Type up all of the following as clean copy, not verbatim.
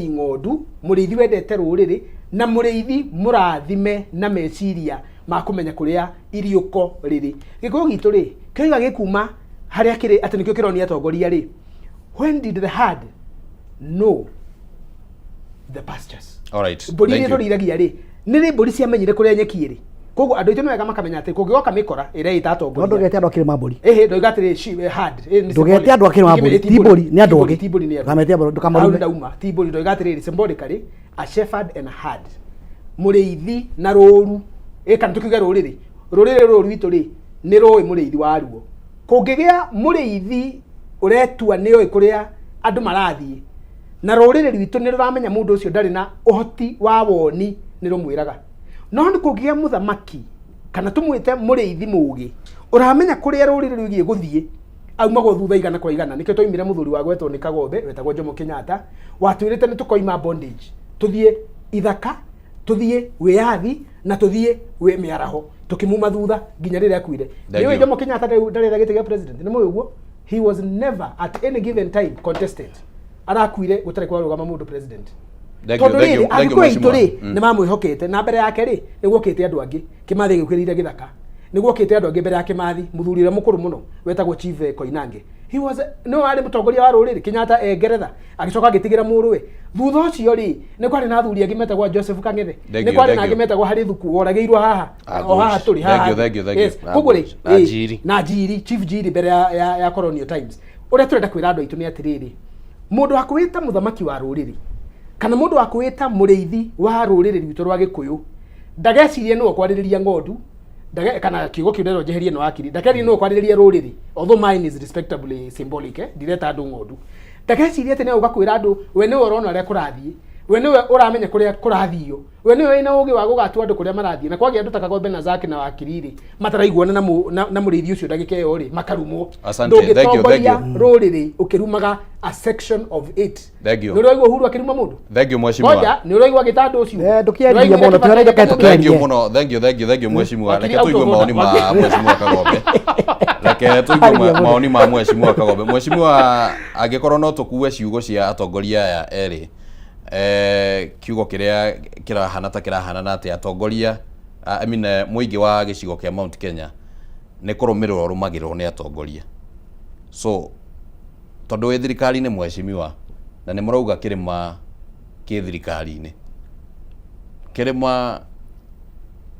Ng'ondu, mũrĩithi wendete rũrĩrĩ, na mũrĩithi mũrathime na meciria ma kũmenya kũrĩa iriũko rĩrĩ. Gĩkũyũ gitũ rĩ, kĩoiga gĩkuma harĩa kĩrĩ atĩ nĩkĩo kĩronia atongoria rĩ, when did the herd know the pastures? Alright. Mbũri Thank iria you. tũrĩithagia rĩ, nĩ rĩ mbũri ciamenyire kũrĩa nyeki ĩrĩ? Koguo andũ aitũ nĩ wega makamenya atĩ kũngĩgoka mĩkora ĩrĩa ĩta No atongoria. ndũgete andũ akĩrĩma mbũri. Ĩhĩ, ndoiga atĩrĩ herd, nĩ Ndũgete symbolic. andũ akĩrĩma mbũri. Ti Ti mbũri, nĩ andũ ti mbũri, ogĩ. ti mbũri nĩ andũ. Ndũkamete andũ, ndũkamarume. Hau ndauma, ti mbũri, ndoiga atĩrĩrĩ, symbolically, a shepherd and a herd. Mũrĩithi na rũru, kana tũkiuge rũrĩrĩ. Rũrĩrĩ rũrũ rwitũ rĩ, nĩ rũĩ mũrĩithi waruo. Kũngĩgĩa mũrĩithi ũretua nĩoĩ kũrĩa andũ marathiĩ, na rũrĩrĩ rwitũ nĩ rũramenya mũndũ ũcio ndarĩ na ũhoti wa woni, nĩ rũmwĩraga. No nĩ kũngĩgĩa mũthamaki, kana tũmwĩte mũrĩithi mũgĩ, ũramenya kũrĩa rũrĩrĩ rwĩgiĩ gũthiĩ, aumagwo thutha igana kwa igana. Nĩkĩo twaimire mũthuri wa gwetwo nĩ Kagombe, wetagwo Jomo Kenyatta, watwĩrĩte nĩ tũkoima bondage, tũthiĩ ithaka, tũthiĩ wĩyathi, na tũthiĩ wĩ mĩaraho. Tũkĩmuma thutha nginya rĩrĩa akuire. Thank Nĩũĩ you. Jomo Kenyatta ndarĩ gĩtĩ gĩa president, nĩ mũĩ ũguo? He was never at any given time contested. Arakuire gũtarĩ kwarũgama mũndũ president. Thank you, Tondũ thank you, rĩrĩ, thank you, Agĩkũyũ aitũ Mheshimiwa. rĩ, nĩ mamwĩhokete, na mbere yake rĩ, nĩ gwokĩte andũ angĩ. Kĩmathi agĩũkĩrĩire gĩthaka. Nĩ gwokĩte andũ angĩ mbere ya Kĩmathi, mũthuri ũrĩa mũkũrũ mũno wetagwo Chief Koinange. He was nĩwe warĩ mũtongoria wa rũrĩrĩ, Kenyatta e Ngeretha, agĩcoka agĩtigĩra mũrũwe. Thutha ũcio rĩ, nĩ kwarĩ na athuri angĩ metagwo Joseph Kang'ethe. Thank Nĩ you, kwarĩ thank na angĩ you. metagwo Harry Thuku, woragĩirwo haha, o haha tũrĩ, Thank haha. you, thank you, thank you. Yes. Koguo rĩ, Na Njiri. na Njiri, Chief Njiri mbere ya colonial times. Ũrĩa tũrenda kwĩra andũ aitũ nĩ atĩrĩrĩ, mũndũ wa kwĩta mũthamaki wa rũrĩrĩ kana mũndũ wa kwĩta mũrĩithi wa rũrĩrĩ rwitũ rwa Gĩkũyũ, ndagecirie nĩwe ũkwarĩrĩria ng'ondu, kana kiugo kĩu ndĩrenda njeherie no akiri, ndakecirie nĩwe ũkwarĩrĩria rũrĩrĩ, although mine is respectably symbolic, ndireta andũ ng'ondu. Ndagecirie atĩ nĩwe ũgakwĩra andũ we nĩwe ũrona ũrĩa kũrathiĩ, we nĩwe ũramenya kũrĩa kũrathio, we nĩwe wĩna ũgĩ wa gũgatua andũ kũrĩa marathiĩ. Na kwagĩa andũ ta Kagombe na Zaki na wakiri rĩ, mataraiguana na mũrĩithi ũcio ndagĩka ĩyo rĩ, makarumwo. Asante, thank you, thank you. Ndũngĩtongoria rũrĩrĩ ũkĩrumaga a section of it. Thank you. Nĩ ũraigua Uhuru akĩruma mũndũ? Thank you, Mheshimiwa. Ngoja, nĩ ũraigua agĩta andũ ũcio? Ndũkĩarie Nĩ ũraigua mũno, Kibaki tũrenda agĩta tũkĩarie. mũndũ? Thank you mũno, thank you, thank you, thank you, Mheshimiwa. Wakiri Reke tũigue out of maoni order. ma Mheshimiwa Kagombe. Reke tũigue Aria mũno. maoni ma Mheshimiwa Kagombe. Mheshimiwa, angĩkorwo no tũkue ciugo cia atongoria aya erĩ, kiugo kĩrĩa kĩrahana ta kĩrahana na atĩ atongoria, I mean, mũingĩ wa gĩcigo kĩa Mount Kenya nĩ kũrũmĩrĩrwo ũrũmagĩrĩrwo nĩ atongoria. So, tondũ wĩ thirikari-inĩ mheshimiwa, na nĩ mũrauga kĩrĩma kĩ thirikari-inĩ, kĩrĩma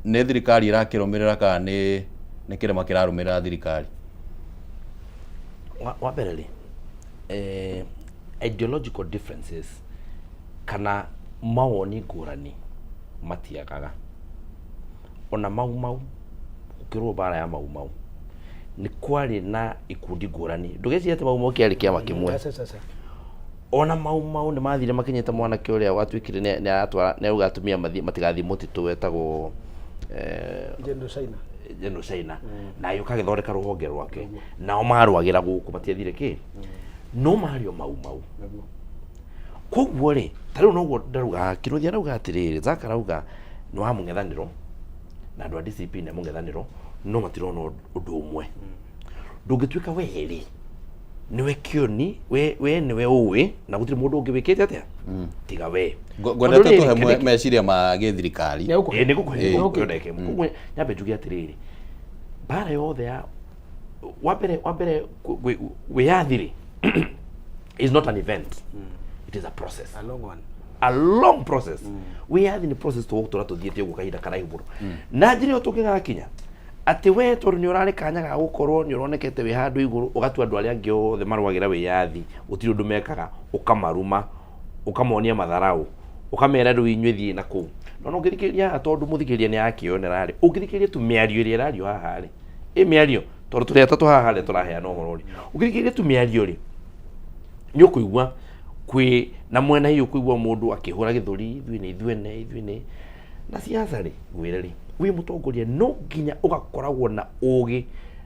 nĩ thirikari ĩrakĩrũmĩrĩra kana nĩ kĩrĩma kĩrarũmĩrĩra thirikari? Wa mbere rĩ, ideological differences kana mawoni ngũrani matiagaga. Ona Mau Mau, gũkĩrũo mbara ya Mau Mau, nĩ kwarĩ na ikundi ngũrani. Ndũgecirie atĩ Mau Mau kĩarĩ kĩama kĩmwe. Aca, aca, aca. Ona Mau Mau nĩ mathire makinyĩte mwanake ũrĩa watuĩkire nĩ aratwara, nĩ arauga atumia mathiĩ matigathiĩ mũtitũ wetagwo General China. General China. Na agĩũka agĩthondeka rũhonge rwake. Nao marũagĩra gũkũ matiathire kĩ? No marĩ o Mau Mau. Koguo rĩ, ta rĩu noguo ndarauga, Kĩnuthia arauga atĩrĩrĩ, Zack arauga nĩ wa mũng'ethanĩro na andũ a DCP nĩ a mũng'ethanĩro no matirona ũndũ ũmwe. Ndũngĩtuĩka we rĩ nĩwe kĩoni, we nĩwe ũĩ na gũtirĩ mũndũ ũngĩ wĩkĩte atĩa tiga we. Ngwendete Tondũ rĩrĩ, tũhe meciria ma gĩthirikari. Nĩ ũkũhe. Ĩĩ, nĩ ngũkũhe, Ĩĩ. nĩ ngũkũhe ndagĩka ĩmwe. Koguo nyambe njuge atĩrĩrĩ, mbara yothe ya wa mbere wĩyathi rĩ is not an event, it is a process. A long one. A long process. Wĩyathi nĩ process tũgũtũra tũthiĩte ũguo kahinda karaihu mũno na njĩra ĩyo tũngĩgakinya atĩ we tondũ nĩ ũrarĩ kanya ga gũkorwo nĩ ũronekete wĩ handũ igũrũ, ũgatua andũ arĩa angĩ othe marũagĩra wĩyathi gũtirĩ ũndũ mekaga, ũkamaruma, ũkamonia matharau, ũkamera rĩu inyuĩ thiĩ na kũu. No ũngĩthikĩrĩria haha, tondũ mũthikĩrĩria nĩ akĩonera rĩ, ũngĩthikĩrĩria tu mĩario ĩrĩa ĩrario haha rĩ, ĩ mĩario tondũ tũrĩ atatũ haha harĩa tũraheana ũhoro rĩ, ũngĩthikĩrĩria tu mĩario rĩ, nĩ ũkũigua kwĩ na mwena hihi ũkũigua mũndũ akĩhũra gĩthũri, ithuĩ nĩ ithuene, ithuĩ nĩ na siasa rĩ. Ngwĩre rĩ, wĩ mũtongoria no nginya ũgakoragwo na ũgĩ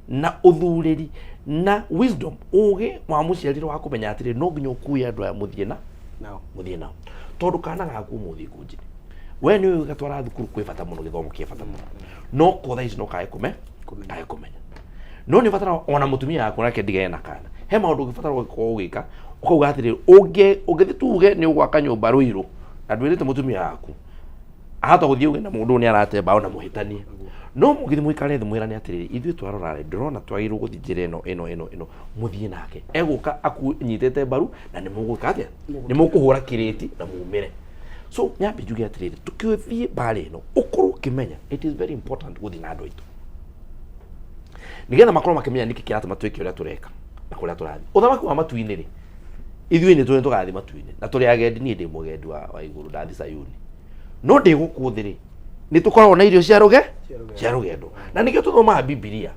na ũthurĩri na wisdom, ũgĩ wa mũciarĩre wa kũmenya atĩrĩ, no nginya ũkue andũ aya mũthiĩ na Nao. Mũthiĩ nao, tondũ kana gaku ũmũthĩ ngũnjĩre we nĩ ũĩ gatwara thukuru kwĩ bata mũno, gĩthomo kĩ bata mũno, no ko thaa ici no kae kũme Kũmenya. Kae kũmenya. No nĩ ũbataraga ona mũtumia waku nake ndigane na kana. He maũndũ ũngĩbatara gũkorwo ũgĩka, ũkauga atĩrĩrĩ, ũngĩthiĩ tuge nĩ ũgwaka nyũmba Rũirũ na ndwĩrĩte mũtumia waku, ahota gũthiĩ uge na mũndũ ũyũ nĩ arate mbaũ na mũhĩtanie. No mũngĩthiĩ mũikare thĩ mwĩrane atĩrĩrĩ, ithuĩ twarora rĩ, ndĩrona twagĩrĩirwo gũthiĩ njĩra ĩno ĩno ĩno ĩno, mũthiĩ nake. Egũka akunyitĩte mbaru na nĩ mũgwĩka atĩa? Nĩ mũkũhũra kĩrĩti na mumĩre. So nyambe njuge atĩrĩrĩ, tũkĩthiĩ mbara ĩno, ũkorwo ũkĩmenya it is very important gũthiĩ na andũ aitũ, nĩgetha makorwo makĩmenya nĩkĩ kĩratũma twĩke ũrĩa tũreka na kũrĩa tũrathiĩ. Ũthamaki wa matu-inĩ rĩ, ithuĩ nĩ tũĩ tũgathiĩ matu-inĩ na tũrĩ agendi. Niĩ ndĩ mũgendi wa igũrũ, ndathiĩ Sayuni, no ndĩ gũkũ thĩ rĩ, nĩ tũkoragwo na irio cia rũge cia rũgendo, na nĩkĩo tũthomaga Bibilia,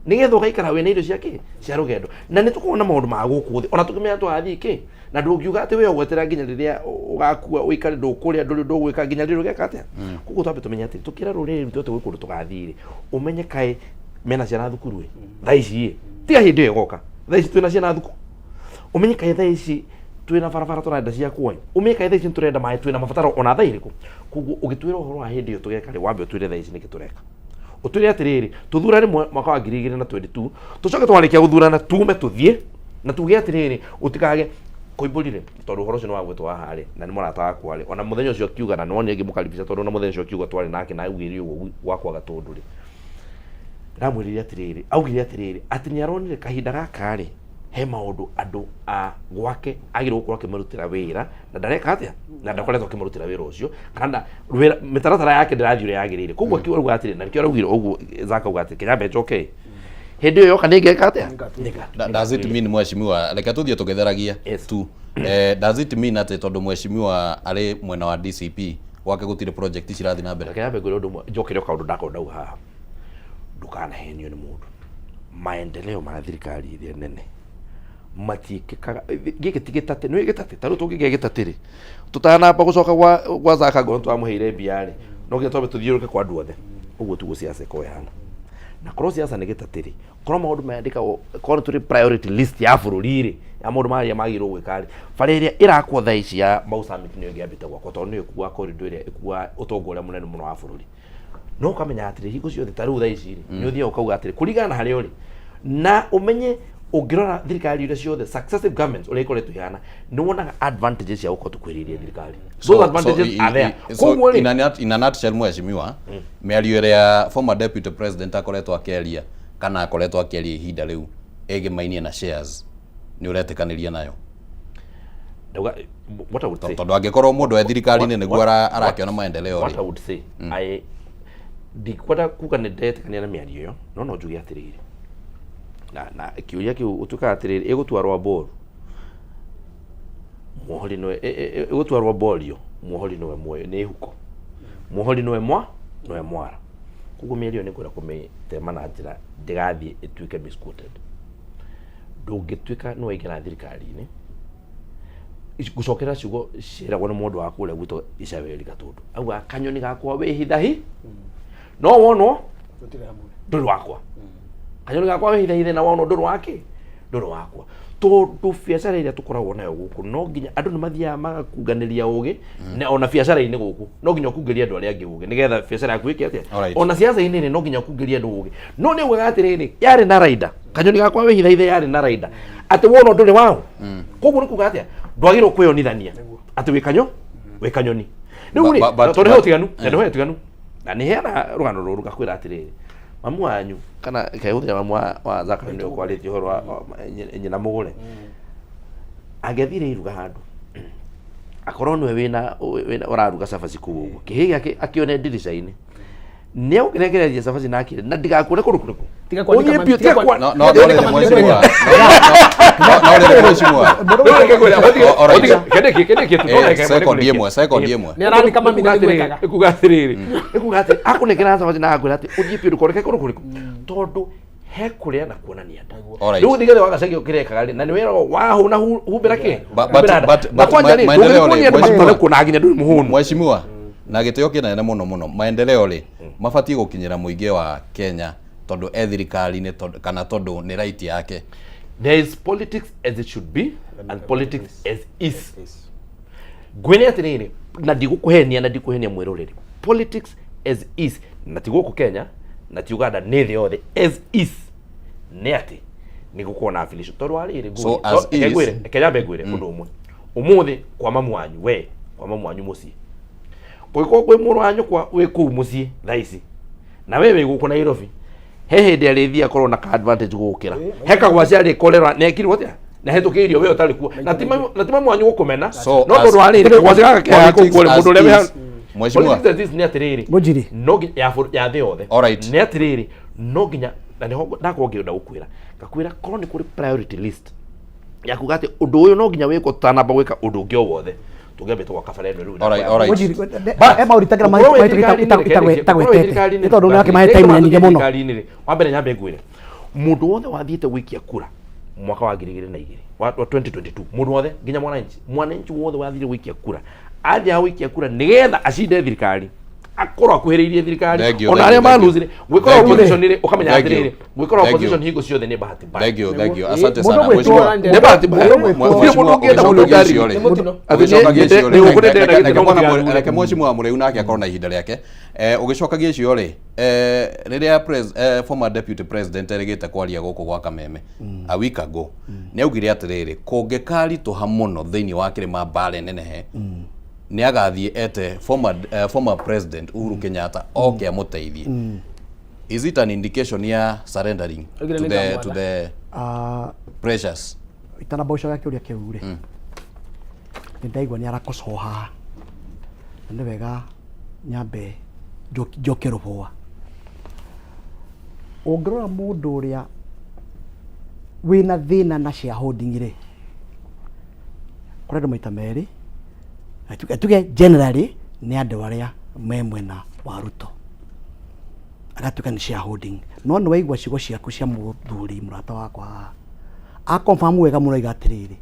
nĩgetha ũgaikara wĩna irio cia kĩ cia rũgendo, na nĩ tũkoragwo na maũndũ ma gũkũ thĩ ona tũkĩmenya tũgathiĩ kĩ. Na ndũngiuga atĩ we ũgweterera nginya rĩrĩa ũgakua ũikare ndũkũrĩa, ndũrĩ ndũgwĩka nginya rĩrĩa ũgeka atĩa. Koguo twambe tũmenye atĩ tũkĩra rũrĩrĩ rwitũ atĩ gwĩ kũndũ tũgathiĩ rĩ, ũmenye kaĩ mena ciana thukuru ĩ thaa ici ĩ, tiga hĩndĩ ĩyo ĩgoka, thaa ici twĩna ciana thukuru. Ũmenye kaĩ thaa ici twĩna barabara tũrenda ciakwo ĩ, ũmenye kaĩ thaa ici nĩtũrenda maĩ, twĩna mabataro ona thaa irĩkũ. Koguo ũgĩtwĩra ũhoro wa hĩndĩ ĩyo tũgeka rĩ, wambe ũtwĩre thaa ici nĩkĩ tũreka. Ũtwĩre atĩrĩrĩ, tũthurane mwaka wa 2022, tũcoke twarĩkia gũthurana tume tũthiĩ na tuge atĩrĩrĩ, ũtikage kũimbũrire, tondũ ũhoro ũcio nĩ wagwetwo haha rĩ, na nĩ mũrata wakwa rĩ, ona mũthenya ũcio akiuga, na nĩwonire ngĩmũkaribisha, tondũ ona mũthenya ũcio akiuga twarĩ nake na augire ũguo gwakwa Gatũndũ rĩ, ndamwĩrire atĩrĩrĩ, augire atĩrĩrĩ, atĩ nĩ aronire kahinda gaka rĩ, he maũndũ andũ a gwake agĩrĩirwo gũkorwo akĩmarutĩra wĩra na ndareka atĩa, na ndakoretwo akĩmarutĩra wĩra ũcio, kana nda wĩra mĩtaratara yake ndĩrathiĩ ũrĩa yagĩrĩire. Koguo akiuga auga atĩrĩ, na nĩkĩo araugire ũguo Zaka auga atĩ Kenya njoke hĩndĩ ĩyo yoka nĩngeka atĩa. Nĩngatuĩka. Does it mean, mheshimiwa, reke tũthiĩ tũgĩtheragia tu, does it mean atĩ tondũ mheshimiwa arĩ mwena wa DCP, gwake gũtirĩ project cirathiĩ na mbere? Reke nyambe ngwĩre ũndũ ũmwe, njokere o kaũndũ ndakorwo ndauga haha. Ndũkanahenio nĩ mũndũ. Maendeleo ma thirikari ĩrĩa nene matiĩkĩkaga. Gĩkĩ ti gĩtatĩ, nĩ gĩtatĩ. Ta rĩu tũngĩgĩa gĩtatĩ rĩ, tũtanamba gũcoka gwa Zaka ngoro twamũheire mbia rĩ, no nginya twambe tũthiũrũrũke kwa andũ othe. Ũguo tiguo siasa ĩkoragwo ĩhana. Na korwo siasa nĩ gĩtatĩ rĩ, korwo maũndũ mandĩkagwo, korwo nĩ tũrĩ priority list ya bũrũri rĩ, ya maũndũ marĩa magĩrĩirwo gwĩka rĩ, bara ĩrĩa ĩrakwo thaa ici ya Mau Summit nĩyo ĩngĩambĩte gwakwo, tondũ nĩyo ĩkuaga corridor ĩrĩa ĩkuaga ũtonga ũrĩa mũnene mũno wa bũrũri. No ũkamenya atĩrĩ, hingo ciothe ta rĩu thaa ici rĩ, nĩ ũthiaga ũkauga atĩrĩ, kũringana na harĩa ũrĩ, na ũmenye ũngĩrora thirikari iria ciothe, successive governments, ũrĩa ikoretwo ihana, nĩ wonaga advantages cia gũkorwo tũkuhĩrĩirie thirikari. Those advantages are there. So Koguo rĩ, in a nutshell, mheshimiwa, mĩario ĩrĩa former deputy president akoretwo akĩaria, kana akoretwo akĩaria ihinda rĩu ĩgĩmainie na shares, nĩ ũretĩkanĩria nayo? Ndauga what I would say, Tondũ angĩkorwo mũndũ e thirikari-inĩ nĩguo arakĩona maendeleo what rĩ. I would say, I ndikwenda kuga nĩ ndetĩkania na mĩario ĩyo, no njuge atĩrĩrĩ, na kĩũria kĩu ũtuĩkaga atĩrĩrĩ, ĩgũtwarwo mboru muohori nĩwe, ĩgũtwarwo mborio muohori nĩwe muoyo nĩ huko, muohori nĩwe nĩwe mwara. Koguo mĩario nĩ ngwenda kũmĩtema na njĩra ndĩgathiĩ ĩtuĩke misquoted. Ndũngĩtuĩka nĩ waingĩra thirikari-inĩ, ngũcokera ciugo ciĩragwo nĩ mũndũ wa kũrĩa gwitũ Icaweri Gatũndũ, auga kanyoni gakwa wĩhithahi no wonwo Gũtirĩ hamwe. Ndũrĩ wakwa kanyoni gakwa wĩhithahithe na wonwo ndũrĩ wake, ndũrĩ wakwa, tondũ biacara ĩrĩa tũkoragwo nayo gũkũ, no nginya andũ nĩ mathiaga magakunganĩria ũgĩ, na ona biacara-inĩ gũkũ no nginya ũkungĩrie andũ arĩa angĩ ũgĩ nĩgetha biacara yaku ĩke atĩa. Ona siasa-inĩ rĩ, no nginya ũkungĩrie andũ ũgĩ, no nĩ augaga atĩrĩrĩ, yarĩ na raida, kanyoni gakwa wĩhithahithe yarĩ na raida atĩ wona ndũrĩ wao. Koguo nĩ kuga atĩa? Ndwagĩrĩirwo kwĩyonithania atĩ wĩ kanyo wĩ kanyoni rĩu rĩ, tondũ he ũtiganu, na he ũtiganu, na nĩ heana rũgano rũrũ ngakwĩra atĩrĩrĩ, mamu wanyu kana kehũthĩra mamu wa Zachary nĩ ũkwarĩtie ũhoro wa nyina mũgũre angĩathire iruga handũ, akorwo nĩwe wĩna ũraruga cabaci kũu ũguo, kĩhĩ gĩake akĩone ndirica-inĩ, nĩ egũkĩrekereria cabaci na akĩre na ndigakuone kũndũ kũrĩkũ. Tiga kwandĩka Ũthiĩ mami- biũ, tiga tiga No no rĩrĩ mheshimiwa, no rĩrĩ mheshimiwa. All right. Second ĩmwe, second ĩmwe. Nĩ arandĩka mami na nĩguo ekaga. Ĩkuga atĩrĩrĩ, ĩkuga atĩ akũnengera cabaci na agakwĩra atĩ ũthiĩ biũ ndũkoneke kũndũ kũrĩkũ, tondũ he kũrĩa na kuonania nda. Rĩu nĩgetha wagacagio kĩrekaga rĩ, na nĩ wĩragwo wahũna humbĩra kĩ Humbĩra nda. Na But kwanja rĩ, maendeleo rĩ, ndũngĩkuonia andũ mheshimiwa. matone kuona nginya ndũrĩ mũhũnu. Mheshimiwa, na gĩtĩo kĩnene mũno mũno, maendeleo rĩ, mabatiĩ gũkinyĩra mũingĩ wa Kenya tondũ e thirikari-inĩ, kana tondũ nĩ right yake? There is politics as it should be and politics as is. Ngwĩre atĩrĩrĩ, na ndigũkũhenia, na ndikũhenia mwĩroreri, politics as is, na ti gũkũ Kenya na ti Uganda, nĩ thĩ yothe, as is Nĩ atĩ nĩ gũkorwo na affiliation tondũ wa rĩrĩ. So, as is- Ngwĩre, reke nyambe ngwĩre ũndũ ũmwe. Ũmũthĩ kwa mamu wanyu, we kwa mamu wanyu mũciĩ, kũngĩkorwo kwĩ mũrũ wa nyũkwa wĩ kũu mũciĩ thaa ici na we wĩ gũkũ Nairobi, he hĩndĩ arĩthiĩ akorwo na ka advantage gũgũkĩra, he kagwaci arĩkorerwa na ekirwo atĩa na hetũkĩirio we ũtarĩ kuo, na ti mamu wanyu gũkũmena. So, no tondũ wa rĩrĩ, kagwaci gaka ke politics kũu rĩ, as mũndũ ũrĩa wĩ is, Mheshimiwa. Politics as is nĩ atĩrĩrĩ, Ngũnjiri. no nginya ya thĩ yothe. Alright. Nĩ atĩrĩrĩ, no nginya na nĩho ndakorwo ngĩenda gũkwĩra, ngakwĩra korwo nĩ kũrĩ priority list ya kuga atĩ ũndũ ũyũ no nginya wĩkwo tũtanamba gwĩka ũndũ ũngĩ o wothe, tũngĩambĩte gwaka bara ĩno rĩu. Alright. Ngũnjiri, But, he maũndũ itagira gũkorwo wĩ thirikari-inĩ, gũkorwo wĩ itagwetete thirikari-inĩ, nĩ tondũ nĩ akĩmahe time na nyingĩ mũno. Thirikari-inĩ rĩ, wa mbere nyambe ngwĩre, mũndũ wothe wathiĩte gũikia kura mwaka wa 2002, wa 2022, mũndũ wothe, nginya mwananchi wothe wathire gũikia kura, athiaga gũikia kura nĩgetha acinde thirikari, akorwo akuhĩrĩirie thirikari. Thank you, Ona thank arĩa you, thank you. maluzire gwĩkora Thank you. opposition rĩ, ũkamenya Thank you. atĩrĩrĩ, gwĩkora Thank you. opposition hingo ciothe nĩ bahati mbaya. Thank you, thank you. Asante Mũndũ sana. gwĩtwo- Mheshimiwa. Nĩ bahati mbaya. Mheshimiwa, Gũtirĩ mũndũ ũngĩenda mũndũ ũgĩcokagia ũngĩ icio rĩ. Nĩ mũtino. Ũgĩcokagia icio rĩ, Nĩ gũkũ nĩ ndĩrenda reke gĩthomo bwana kĩagĩrĩire. reke mheshimiwa Mũrĩu nake akorwo na ihinda rĩake. Ũgĩcokagia icio rĩ, rĩrĩa former deputy president erĩgĩte kwaria gũkũ gwa Kameme a week ago, nĩ augire atĩrĩrĩ, kũngĩkaritũha mũno thĩinĩ wa kĩrĩma mbara nenehe, nĩ agathiĩ ete former president Uhuru Kenyatta oke amũteithie. Is it an indication ya surrendering Oigire to nĩ the ngamwatha. to the pressures? Itanamba gũcoka kĩũria kĩu rĩ, nĩ ndaigua nĩ arakocoa haha, na nĩ wega nyambe njoke rũbũa. Ũngĩrora mũndũ ũrĩa wĩna thĩna na shareholding rĩ, kũrĩ andũ maita merĩ. Na tuge generally nĩ andũ arĩa me mwena wa Ruto, agatuĩka nĩ shareholding. No nĩ waigua ciugo ciaku cia mũthuri mũrata wakwa haha, a confirm wega mũno, aiga atĩrĩrĩ,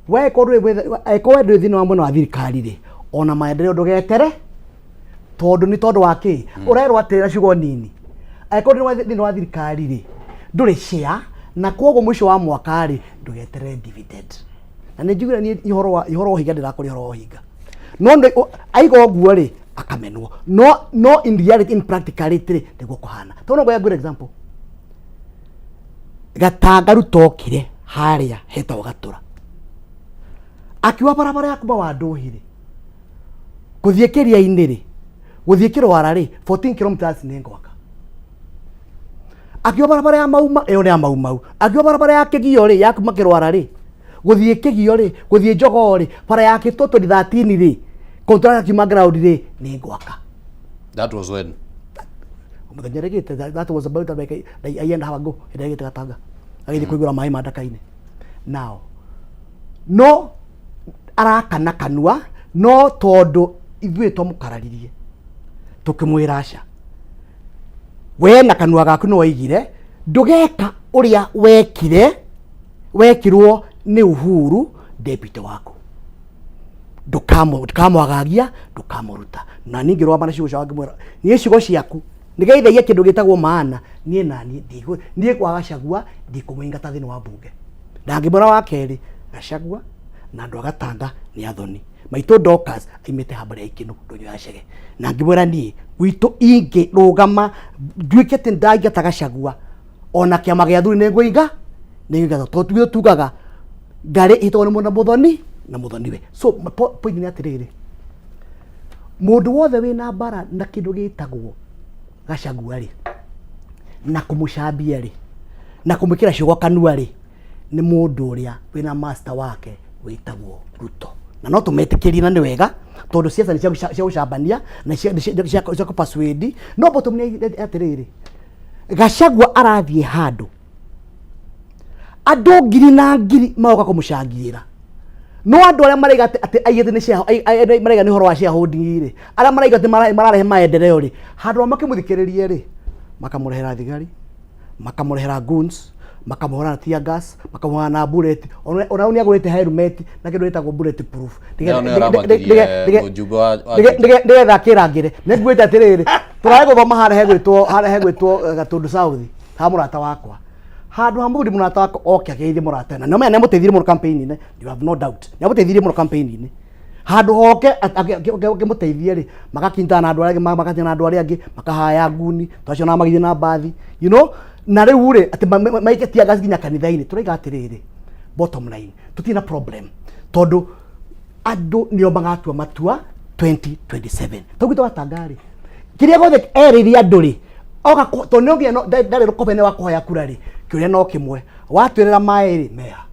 we korwo angĩkorwo we ndũrĩ thĩinĩ wa mwena wa thirikari rĩ, ona maendeleo ndũgetere, tondũ nĩ tondũ wa kĩ ũrerwo atĩrĩ na ciugo nini, angĩkorwo ndũrĩ thĩinĩ wa thirikari rĩ, ndũrĩ share, na koguo mũico wa mwaka rĩ, ndũgeterere dividend. Na nĩ njiguire niĩ ũhoro wa ũhinga, ndĩrakũria ũhoro wa ũhinga, no aiga ũguo rĩ, akamenwo. No in reality, in practicality rĩ, nĩguo kũhana. Tondũ no ngũhe good example, Gatanga Ruto okire harĩa hetagwo Gatũra, akiuga barabara ya kuma Wanduhi rĩ, gũthiĩ kĩria-inĩ rĩ, gũthiĩ Kĩrwara rĩ, 14 kilometers nĩ ngwaka. Akiuga barabara ya Mauma ĩyo nĩ ya Mau Mau. Akiuga barabara ya Kĩgio rĩ, ya kuma Kĩrwara rĩ, gũthiĩ Kĩgio rĩ, gũthiĩ Jogoo rĩ, bara ya Kĩtũ 2013 rĩ, contract akiuma ground rĩ, nĩ ngwaka. That was when? Mũthenya rĩgĩte, that was about like a year and a half ago, hĩndĩ ĩrĩa Gatanga agĩthiĩ kũigũra maĩ ma ndaka-inĩ. Now no arakana kanua, no tondũ ithuĩ twamũkararirie tũkĩmwĩra aca, we na kanua gaku nĩ waigire ndũgeka ũrĩa wekire, wekirwo nĩ Uhuru deputy waku, ndũkamwagagia, ndũkamũruta. Na niĩ ngĩrũgama na ciugo ciakwa, ngĩmwĩra niĩ ciugo ciaku nĩgeithagia kĩndũ gĩtagwo maana. Niĩ na niĩ niĩ kwa Gachagua ndikũmũingata thĩinĩ wa mbunge. Na ngĩmwĩra wa kerĩ, Gachagua na andũ a Gatanga nĩ athoni maitũ. Dorcas aimĩte hambara ya ikĩno ndũnyũ ya Chege. Na ngĩmwĩra niĩ gwitũ ingĩrũgama nduĩke atĩ ndaingata Gachagua, ona kĩama gĩa athuri nĩ ngũinga, nĩ ngũingata, tondũ tuge tugaga ngarĩ ĩtagwo nĩ mũna mũthoni na mũthoniwe. So point nĩ atĩrĩrĩ, mũndũ wothe wĩna mbara na kĩndũ gĩtagwo Gachagua rĩ, na kũmũcambia rĩ, na kũmwĩkĩra ciugo kanua rĩ, nĩ mũndũ ũrĩa wĩna master wake wĩtagwo Ruto. Na no tũmetĩkĩrie, na nĩ wega, tondũ ciaca nĩ cia gũcambania na cia kũpersuade. No bottom nĩ atĩrĩrĩ, Gachagua arathiĩ handũ andũ ngiri na ngiri magoka kũmũcangĩra, no andũ arĩa maraiga atĩ aigĩte nĩ maraiga nĩ ũhoro wa shareholding rĩ, arĩa maraiga atĩ mararehe maendeleo rĩ, handũ ha makĩmũthikĩrĩrie rĩ, makamũrehera thigari, makamũrehera goons, makamũhũra na tear gas, makamũhũra na bullet. Ona nĩ agũrĩte helmet na kĩndũ gĩtagwo bullet proof. Nĩo nĩo ũramakirie mũjumbe wa Nĩgetha akĩrangĩre. Nĩ nguĩte atĩrĩrĩ, tũrarĩ gũthoma harĩa hegwĩtwo Gatũndũ South ha mũrata wakwa, handũ ha mũthuri mũrata wakwa oke ageithie mũrata, na nĩomenya nĩamũteithirie mũno campaign-inĩ, you have no doubt nĩamũteithirie mũno campaign-inĩ. Handũ hoke akĩmũteithie rĩ, magakinyitana na andũ arĩa angĩ, magakinyitana na andũ arĩa angĩ, makahaya nguni twaciona magĩthiĩ na mbathi. Na rĩu rĩ atĩ maike tear gas nginya kanitha-inĩ. Tũraiga atĩrĩrĩ, bottom line, tũtirĩ na problem tondũ andũ nĩo magatua matua 2027. Tondũ twatanga rĩ, kĩrĩa gothe erĩire andũ rĩ, oka tondũ no nginya ndarĩ rũkobe wa kũhoya kura rĩ, kĩũria no kĩmwe, watwĩrĩra maĩ rĩ meha,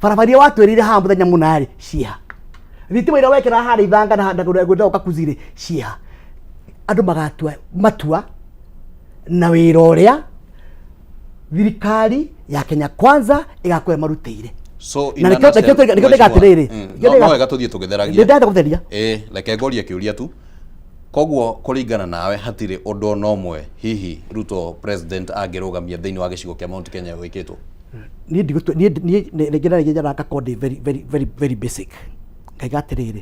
barabara iria watwĩrĩire haha mũthenya mũna rĩ ciĩha, thitima iria wekĩra harĩa ithanga na gwĩtagwo kakuzi rĩ ciĩha. Andũ magatua matua na wĩra ũrĩa thirikari ya Kenya Kwanza ĩgakorwo ĩmarutĩire. So Na nĩkĩo ndĩga atĩrĩrĩ, nĩkĩo no wega tũthiĩ tũgĩtheragia. Ndĩrenda gũtheria. Ĩ reke ngorie kĩũria tu. Koguo kũringana nawe hatirĩ ũndũ ona ũmwe hihi Ruto president angĩrũgamia thĩinĩ wa gĩcigo kĩa Mount Kenya wĩkĩtwo? Niĩ ndigũtua, niĩ rĩngĩ na rĩngĩ njaraga ngakorwo ndĩ very very very very basic, ngaiga atĩrĩrĩ,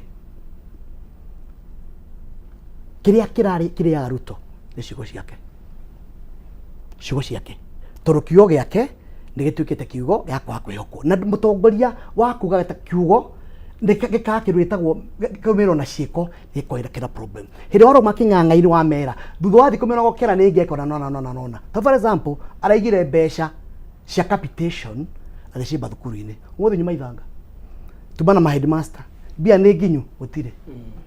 kĩrĩa kĩrarĩ kĩrĩaga Ruto nĩ ciugo ciake, ciugo ciake, tondũ kiugo gĩake nĩ gĩtuĩkĩte kiugo gĩa kwaga kwĩhokwo. Na mũtongoria wa kuga ta kiugo gĩkaga kĩndũ gĩtagwo kĩrũmĩrĩrwo na ciĩko, gĩkorwo kĩna problem. Hĩndĩ warũma kĩng'ang'a-inĩ wa mera, thutha wa thikũ 90 nĩ ngeka ũna nona nona nona. Ta for example, araigire mbeca cia capitation agĩciĩ mathukuru-inĩ, ũmũthĩ nyuma ithanga tuma na ma headmaster, mbia nĩ nginyu gũtirĩ,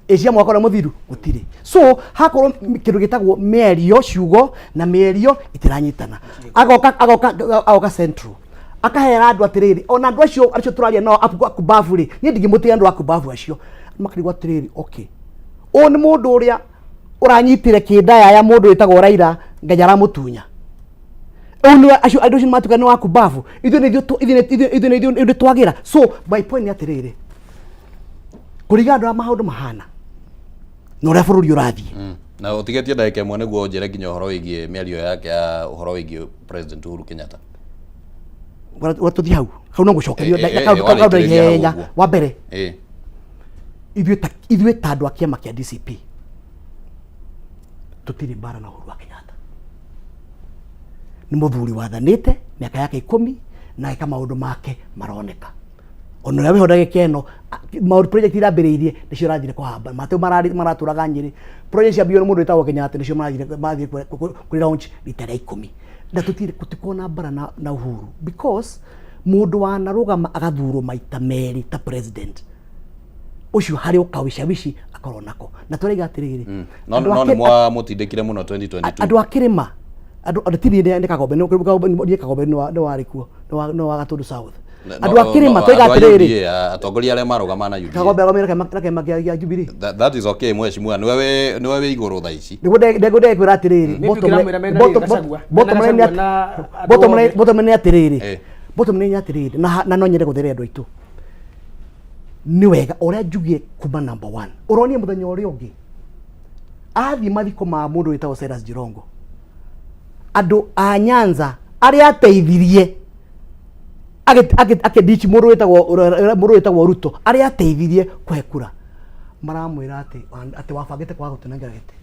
ĩ cia mwaka ũrĩa mũthiru gũtirĩ. So hakorwo kĩndũ gĩtagwo mĩario, ciugo na mĩario itiranyitana. Agoka central akahera andũ atĩrĩrĩ, ona andũ acio tũraria nao akubabu rĩ, niĩ ndingĩmũtĩa andũ akubabu acio makarigwo atĩrĩrĩ, okay, ũyũ nĩ mũndũ ũrĩa ũranyitire kĩndaya ya mũndũ wĩtagwo Raila, Ngai aramũtunya. Ũyũ nĩwe acio andũ acio matuĩka nĩ wakubabu, ithuĩ nĩ ithuĩ ithuĩ nĩ ithuĩ twagĩra. So my point nĩ atĩrĩrĩ, kũringana na ũrĩa maũndũ mahana na ũrĩa bũrũri ũrathiĩ. Na ũtigĩtie ndagĩka ĩmwe nĩguo ũnjĩre nginya ũhoro wĩgiĩ mĩario yake ya ũhoro wĩgiĩ President Uhuru Kenyatta. Tũthiĩ hau hau no gũcokerio kaũndũ warĩkĩrĩria hau ihenya. ũguo. Wa mbere, ithuĩ ta andũ a kĩama kĩa DCP tũtirĩ mbara na Uhuru wa Kenyatta. Nĩ mũthuri wathanĩte mĩaka yake 10 na agĩka maũndũ make maroneka. Ona ũrĩa wĩho ndagĩka ĩno, maũndũ project irambĩrĩirie nĩcio ĩrathire kũhamba matũ maratũraga Nyĩrĩ. Project ciambĩrĩirio nĩ mũndũ wĩtagwo Kenyatta nĩcio marathire kũ launch rita rĩa 10. Na tũtirĩ tũtikuona mbara na Uhuru because mũndũ wanarũgama agathurwo maita merĩ ta president ũcio harĩ ũkawishawishi akorwo nako. Na tũraiga atĩrĩrĩ, No andũ no a nĩ mwamũtindĩkire mũno 2022. Andũ a kĩrĩma, andũ tiri nĩ Kagombe, nĩ Kagombe nĩ warĩ kuo, nĩ wa Gatundu South. Andũ a kĩrĩma no, tũiga andũ a atĩrĩrĩ, UDA, atongoria arĩa marũgama na UDA. Kagombe arũgamire na kĩama kĩa Jubilee. That is okay, mheshimiwa, nĩwe wĩ igũrũ thaa ici. Nĩguo ndekwĩra atĩrĩrĩ, Nĩ bottom tũkĩramwĩra mena rĩrĩ Gachagua. bottom Mena line Gachagua na andũ othe. Bottom line nĩ atĩrĩrĩ, bottom line nĩ atĩrĩrĩ, na no nyende gũtheria andũ aitũ nĩ wega ũrĩa njugie kuma number one. Ũronie mũthenya ũrĩa ũngĩ athiĩ mathiko ma mũndũ wĩtagwo Cyrus Jirongo, andũ a Nyanza arĩa ateithirie akĩndichi mũndũ wĩtagwo Ruto, arĩa ateithirie kũhe kura, maramwĩra atĩ wabangĩte kwaga gũtũnengera gĩtĩ,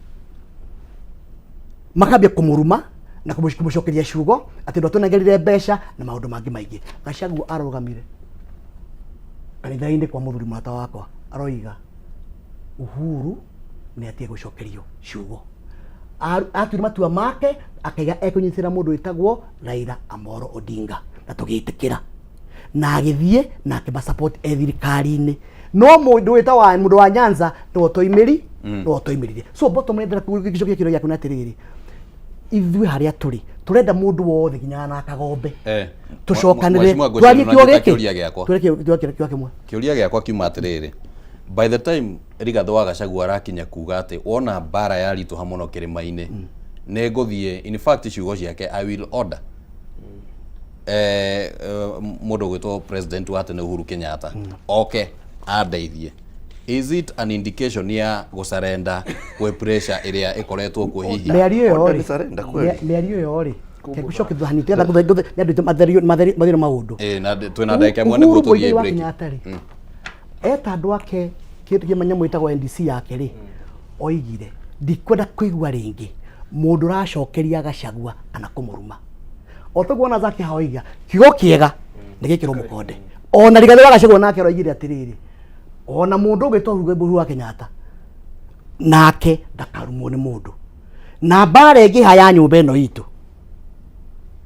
makambia kũmũruma na kũmũcokeria ciugo atĩ ndwatũnengerire mbeca na maũndũ mangĩ maingĩ. Gachagua arũgamire kanitha-inĩ kwa mũthuri mũrata wakwa, aroiga Uhuru nĩ atige gũcokerio ciugo. Atuire matua make akaiga ekũnyitĩrĩra mũndũ wĩtagwo Raila Amolo Odinga, na tũgĩtĩkĩra na agĩthiĩ na akĩmasupport e thirikari-inĩ. No mũndũ wĩtagwo mũndũ wa Nyanza nĩwe ũtoimĩri, nĩwe ũtoimĩrire. So bottom line, ndĩrenda gũcokia kĩũria gĩaku nĩ atĩrĩrĩ, ithuĩ harĩa tũrĩ tũrenda mũndũ wothe nginya na Kagombe tũcokanĩre Mheshimiwa, ngwĩciria twarie kiugo nĩũranyita gĩkĩ. kĩũria gĩakwa. Twarie kiugo kĩmwe. Kĩũria gĩakwa kiuma atĩrĩrĩ, by the time Rigathĩ wa Gachagua arakinya kuga atĩ wona mbara yaritũha mũno kĩrĩma-inĩ nĩ ngũthiĩ, in fact ciugo ciake, "I will order mũndũ ũgwĩtwo president wa tene Uhuru Kenyatta oke andeithie," is it an indication ya gũcarenda kwĩ pressure ĩrĩa ĩkoretwo kuo hihi? Mĩario ĩyo Order rĩ nĩ surrender kweli. Mĩario ĩyo rĩ, gũcokia thutha hanini, tũrenda nĩ andũ aitũ matherio maũndũ. Ĩ, na twĩna ndagĩka ĩmwe nĩguo Uhuru tũthiĩ Muigai wa break. Kenyatta rĩ, eta andũ ake kĩndũ kĩa nyamũ ĩtagwo NDC yake rĩ, oigire ndikwenda kũigua rĩngĩ mũndũ ũracokeria Gachagua kana kũmũruma. O toguo ona Zaki oiga kiugo kĩega nĩ gĩkĩrwo mũkonde. Ona Rigathĩ wa Gachagua nake aroigire atĩrĩrĩ, ona mũndũ ũgĩtwo Uhuru wa Kenyatta nake ndakarumwo nĩ mũndũ. Na mbara ĩngĩha ya nyũmba ĩno itũ.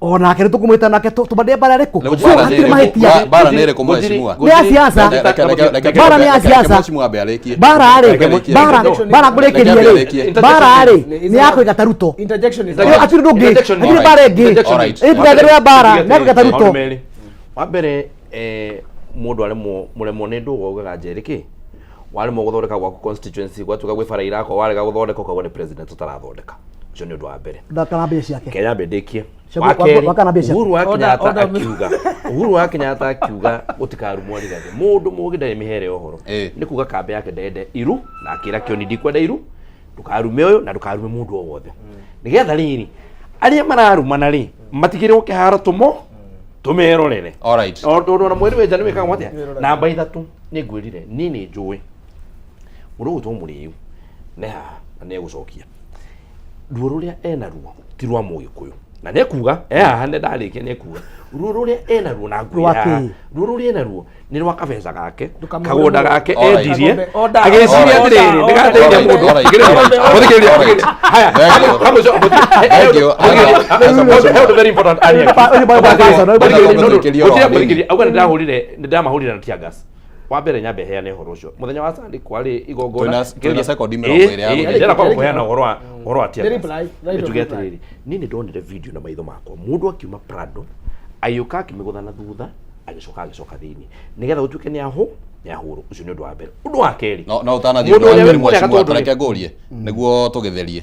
Onake nĩ tũkũmwĩta nake tũmande mbara ĩrĩkũ. Rĩu So mbara nĩ hatirĩ ĩrĩkũ? mahĩtia. Mbara nĩ ĩrĩkũ mheshimiwa? Nĩ ya siasa. Reke Mbara nĩ ya siasa. mheshimiwa ambe arĩkie. Mbara rĩ, Reke arĩkie. mbara mbara ngũrĩkĩrie Reke rĩ, arĩkie. mbara rĩ nĩ ya kũingata Ruto. Interjection is Ĩyo hatirĩ ũndũ ũngĩ, Interjection. hatirĩ mbara ĩngĩ. Alright. Ĩ tũretherera mbara nĩ ya kũingata Ruto. Maũndũ merĩ. Wa mbere mũndũ aremwo mũremwo nĩ ndũgũ augaga njerĩ kĩ waremwo gũthondeka gwaku constituency gwatuĩka gwĩ bara irakwo warega gũthondeka ũkauga nĩ president ũtarathondeka. Ũcio nĩ ũndũ wa mbere. Ndakana mbia ciake. Kenya mbe ndĩkie. Cia Wa kerĩ, wakana mbia ciake. Uhuru wa Order, Kenyatta order. akiuga Uhuru wa Kenyatta akiuga gũtikarumwo Rigathĩ mũndũ mũgĩ ndarĩ mĩhere ya ũhoro. Nĩ kuga kambĩ yake ndende iru na akĩra Kĩoni ndikwenda iru ndũkarume ũyũ na ndũkarume mũndũ o wothe nĩgetha rĩrĩ arĩa mararumana rĩ matigĩrĩrwo kĩharo tũmo tũmerorere. Alright. O tondũ ona mweri wenja nĩ wĩkagwo atĩa namba ithatũ nĩ ngwĩrire niĩ nĩ njũĩ mũndũ ũgwĩtwo mũrĩu nĩ haha na nĩ egũcokia ruo rũrĩa ena ruo ti rwa mũgĩkũyũ na nĩ ekuga e haha nĩ ndarĩkia nĩ ekuga ruo rũrĩa ena ruo na Rwa ngwĩra haha kĩĩ? ruo rũrĩa ena ruo nĩ rwa kabeca gake Ndũkamũhũre kagũnda mũno. gake Alright. endirie Kagombe, order, agĩciria order, atĩrĩrĩ order, ndĩgateithia order, mũndũ order, Thikĩrĩria, order, thikĩrĩria, order. thikĩrĩria. Haya, Thank you. hamwe- hamwe- Thank you. he ũndũ very important arĩa Ũyũ boy boy person, ũyũ boy boy person. Auga nĩndamahũrire na tear gas. Wa mbere nyambe heane ũhoro ũcio mũthenya wa Sunday kwarĩ igongona. Twĩna sekondi 20 ya gũthiĩ. Ndĩrenda kwamba kũheana ũhoro wa ũhoro wa tear Nĩ gas. reply, right Nĩ of tuge reply. atĩrĩrĩ niĩ nĩ ndonire video na maitho makwa mũndũ akiuma Prado agĩũka akĩmĩgũtha na thutha agĩcoka agĩcoka thĩinĩ nĩgetha gũtuĩke nĩ ahũ nĩ ahũrwo. Ũcio nĩ ũndũ wa mbere. Ũndũ wa kerĩ No no ũtanathiĩ Mũndũ ũndũ wa ũrĩa mbere wĩ kũrĩa mheshimiwa Gatũndũ rĩ. tareke ngũrie nĩguo tũgĩtherie.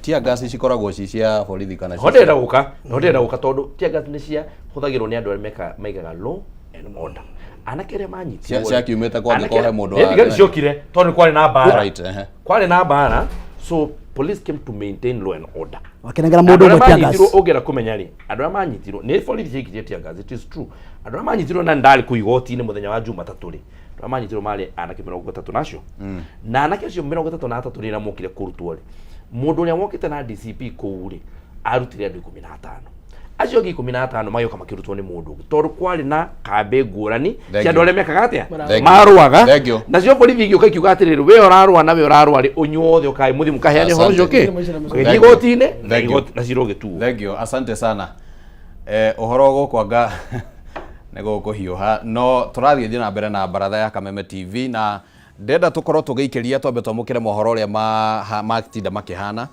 Tear gas cikoragwo ci cia borithi kana ci ho ndĩrenda gũka ho ndĩrenda gũka tondũ tear gas nĩ cia hũthagĩrwo nĩ andũ arĩa maigaga law and order anake arĩa manyitirwo Ciakiumĩte kwa Anake angĩkorwo he arĩa- mũndũ Nĩ wa- thigari ciokire tondũ nĩ kwarĩ na mbara. Right, ehe. Kwarĩ na mbara so police came to maintain law and order. Wakĩnengera Andũ mũndũ arĩa ũmwe tear gas. manyitirwo ũngĩenda kũmenya rĩ andũ arĩa manyitirwo nĩ borithi ciaikirie tear gas it is true andũ arĩa manyitirwo na ndarĩ kũu igoti-inĩ mũthenya wa Jumatatũ rĩ andũ arĩa manyitirwo marĩ anake 33 na acio na anake acio 33 rĩrĩa mokire kũrutwo rĩ mũndũ ũrĩa wokĩte na DCP kũu rĩ arutire andũ 15 acio angĩ 15 magĩũka makĩrutwo nĩ mũndũ ũngĩ tondũ kwarĩ na kambĩ ngũrani Thank cia andũ you. arĩa mekaga atĩa Thank you. marũaga Thank you. nacio borithi igĩũka ikiuga atĩrĩrĩ we ũrarũa na we ũrarũa rĩ ũnyuothe ũkai mũthiĩ mũkaheane ũhoro ũcio Asante. kĩ magĩthiĩ Thank you. igoti-inĩ na Thank you. na cira ũgĩtuo. Thank you. Asante sana. Ũhoro gũkũ anga nĩ gũkũhiũha no tũrathiĩ na mbere na baratha ya Kameme TV na ndenda tũkorwo tũgĩikĩria twambe twamũkĩre mohoro ũrĩa matinda makĩhana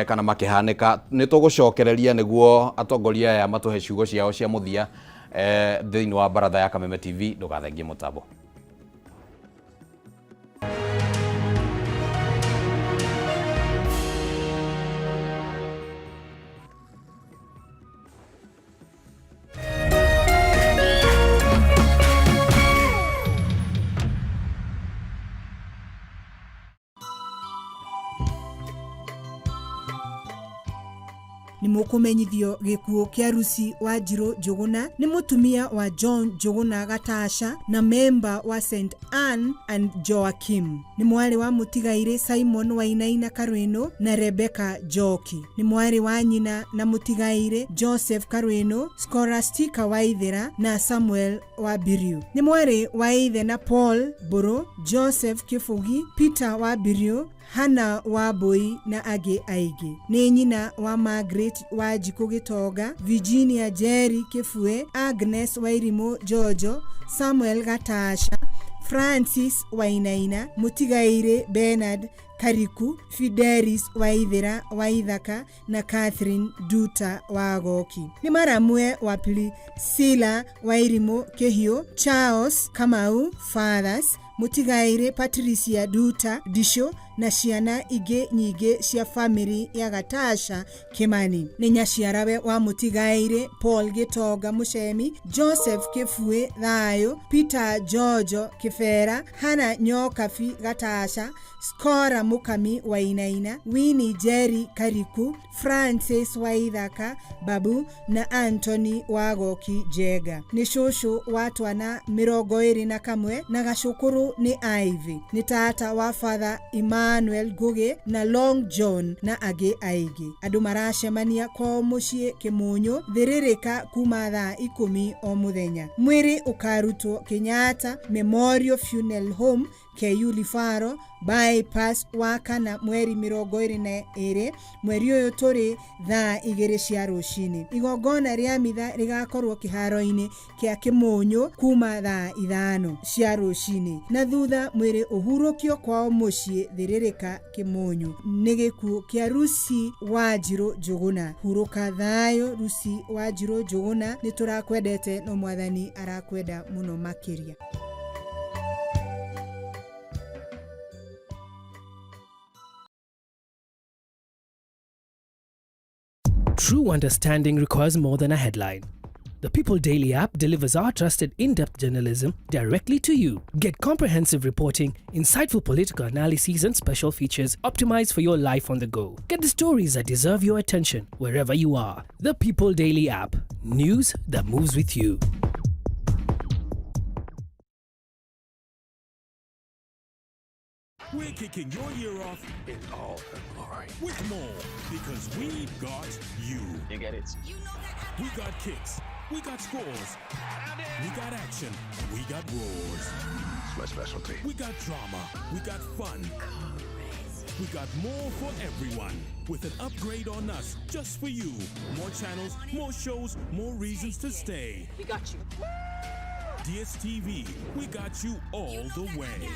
kana makĩhanĩka nĩ tũgũcokereria nĩguo atongoria aya matũhe ciugo ciao cia mũthia thĩinĩ wa baratha ya Kameme TV. Ndũgathengie mũtambo. Nĩ mũkũmenyithio gĩkuũ kĩa Lucy Wanjirũ Njũgũna nĩ mũtumia wa John Njũgũna Gatasha na memba wa St Anne and Joachim nĩ mwarĩ wa mũtigairĩ Simon Wainaina Karwĩnũ na Rebecca Njoki nĩ mwarĩ wa nyina na mũtigairĩ Joseph Karwĩnũ Scholastica Waithera na Samuel Wambiriu nĩ mwarĩ wa ithe na Paul Mbũrũ Joseph Kĩbũgi Peter Wambiriu Hannah Wambui na angĩ aingĩ nĩ nyina wa Margaret Wanjikũ Gĩtonga Virginia Njeri Kĩbue Agnes Wairimũ Njonjo Samuel Gatasha Francis Wainaina Mũtigairĩ Bernard Kariku Fidelis Waithera Waithaka na Catherine Duta Wagoki nĩ maramwe wa Priscilla Wairimũ Kĩhiũ Charles Kamau Fathers Mũtigairĩ Patricia Duta Ndicũ na ciana ingĩ nyingĩ cia famĩlĩ ya Gatasha Kimani nĩ nyaciarawe wa Mũtigairĩ Paul Gĩtonga Mũcemi Joseph Kĩbuĩ Thayũ Peter Jojo Kĩbera Hannah Nyokabi Gatasha Scora Mũkami Wainaina Winnie Njeri Kariku Francis Waithaka Babu na Anthony Wagoki Njenga nĩ cũcũ wa twana 21 na gacũkũrũ nĩ Ivy nĩ tata wa Father Emmanuel Ngugi na Long John na angĩ aingĩ. Andũ maracemania kwao mũciĩ Kĩmũnyũ thĩrĩrĩka kuma thaa 10 o mũthenya. Mwĩrĩ ũkarutwo Kenyatta Memorial Funeral Home KU Referral Bypass wa kana mweri 22 mweri ũyũ tũrĩ thaa 2 cia rũcinĩ. Igongona rĩa mitha rĩgakorwo kĩharo-inĩ kĩa Kĩmũnyũ kuma thaa 5 cia rũcinĩ, na thutha mwĩrĩ ũhurũkio kwao mũciĩ Thĩrĩrĩka Kĩmũnyũ. Nĩ gĩkuũ kĩa Lucy Wanjirũ Njũgũna. Hurũka thayũ Lucy Wanjirũ Njũgũna, nĩ tũrakwendete no Mwathani arakwenda mũno makĩria. True understanding requires more than a headline. The People Daily app delivers our trusted in-depth journalism directly to you. Get comprehensive reporting, insightful political analyses and special features optimized for your life on the go. Get the stories that deserve your attention wherever you are. The People Daily app. News that moves with you. We're kicking your year off in all her glory with more, because we got you. You get it. We got kicks. We got scores. We got action. We got roars. It's my specialty. We got drama. We got fun. We got more for everyone. With an upgrade on us, just for you. More channels, more shows, more reasons to stay. We got you. DSTV, we got you all the way.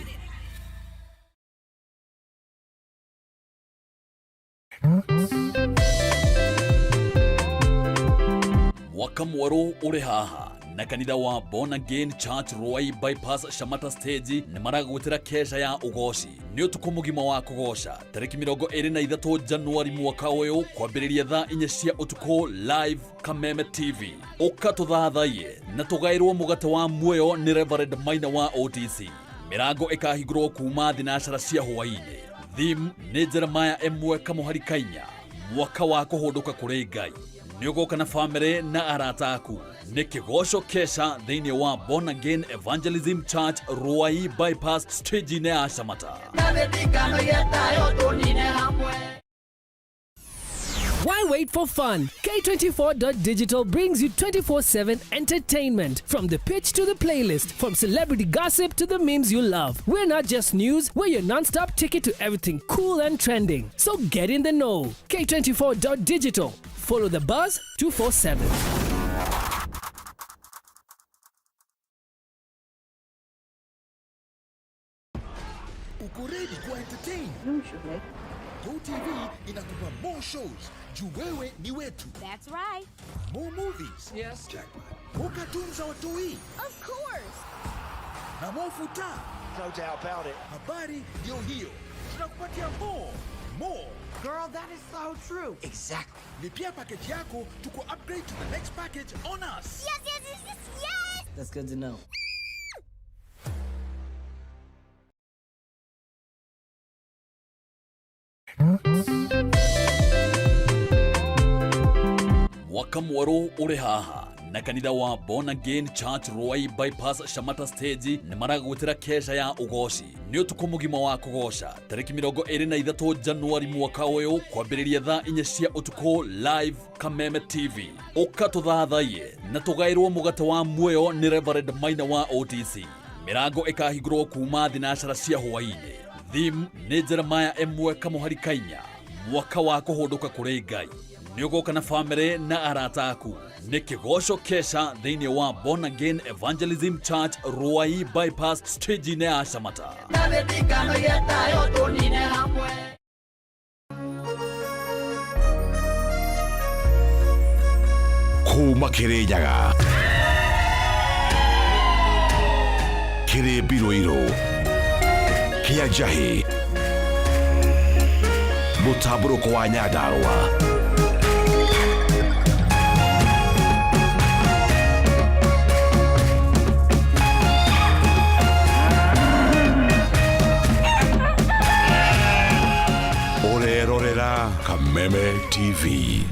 Mwaka mwerũ ũrĩ haha na kanitha wa Born Again Church Ruai Bypass Shamata Stage nĩ maragwĩtĩra kesha ya ũgoci. Nĩ ũtukũ mũgima wa kũgoca tarĩki 23 Januari mwaka ũyũ kwambĩrĩria thaa 4 cia ũtukũ live Kameme TV. Ũka tũthathaiye na tũgaĩrwo mũgate wa muoyo nĩ Reverend Maina wa OTC. Mĩrango ĩkahingũrwo kuma thinacara cia hwaĩ-inĩ. Theme nĩ Jeremiah 1 kamũhari kainya, mwaka wa kũhũndũka kũrĩ Ngai. Nĩ ũgoka na famĩlĩ na arata aku. Nĩ kĩgoco kesha thĩinĩ wa Born Again Evangelism Church Ruai Bypass stage-inĩ ya Shamata. Why wait for fun? K24.digital brings you 24/7 entertainment. From the pitch to the playlist, from celebrity gossip to the memes you love. We're not just news, we're your non-stop ticket to everything cool and trending. So get in the know. K24.digital. Follow the buzz 247. Uko ready ku entertain? GoTV inakupa more shows juu wewe ni wetu. That's right. More movies. Yes. Jackpot. More cartoons za watoi. Of course. Na more futa. No doubt about it. Habari ndio hiyo. Tunakupatia more. More. Girl, that is so true. Exactly. Lipia package yako tuko upgrade to the next package on us. Yes, yes, yes, yes, yes. That's good to know. Mwaka mwerũ ũrĩ haha na kanitha wa Born Again Church Ruai Bypass Shamata Stage nĩ maragwĩtĩra kesha ya ũgoci. Nĩ ũtukũ mũgima wa kũgoca tarĩki 23 Januari mwaka ũyũ kwambĩrĩria thaa 4 cia ũtukũ live Kameme TV. Ũka tũthathaiye na tũgaĩrwo mũgate wa muoyo nĩ Reverend Maina wa OTC. Mĩrango ĩkahingũrwo kuma thinacara cia hwaĩ-inĩ. Theme nĩ Jeremiah 1 kamũhari kainya, mwaka wa kũhũndũka kũrĩ Ngai. Nĩ ũgoka na famĩlĩ na arata aku. Nĩ kĩgoco kesha thĩinĩ wa Born Again Evangelism Church Ruai Bypass stage-inĩ ya Shamata. Kuma Kirinyaga kĩrĩ mbirũirũ kĩa njahĩ mũtambũrũko wa Nyandarũa. Ũrerorera Kameme TV.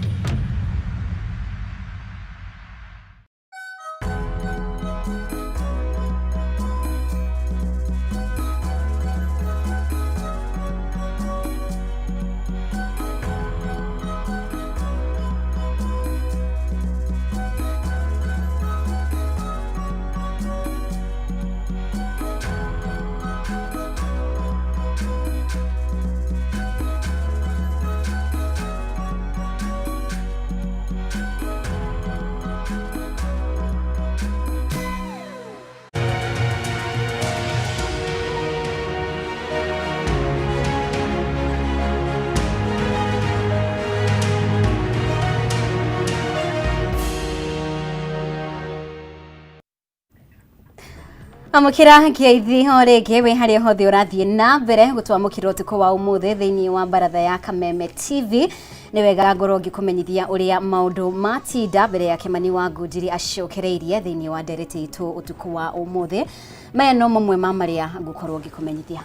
Amũkĩra ngeithi o rĩngĩ wĩ harĩa hothe ũrathiĩ na mbere gũtwamũkĩra ũtukũ wa ũmũthĩ thĩinĩ wa baratha ya Kameme TV. Nĩ wega ngorwo ngĩkũmenyithia ũrĩa maũndũ matinda mbere ya Kĩmani wa Ngunjiri acokereirie thĩinĩ wa ndereti itũ ũtukũ wa ũmũthĩ. Maya no mamwe ma marĩa ngũkorwo ngĩkũmenyithia.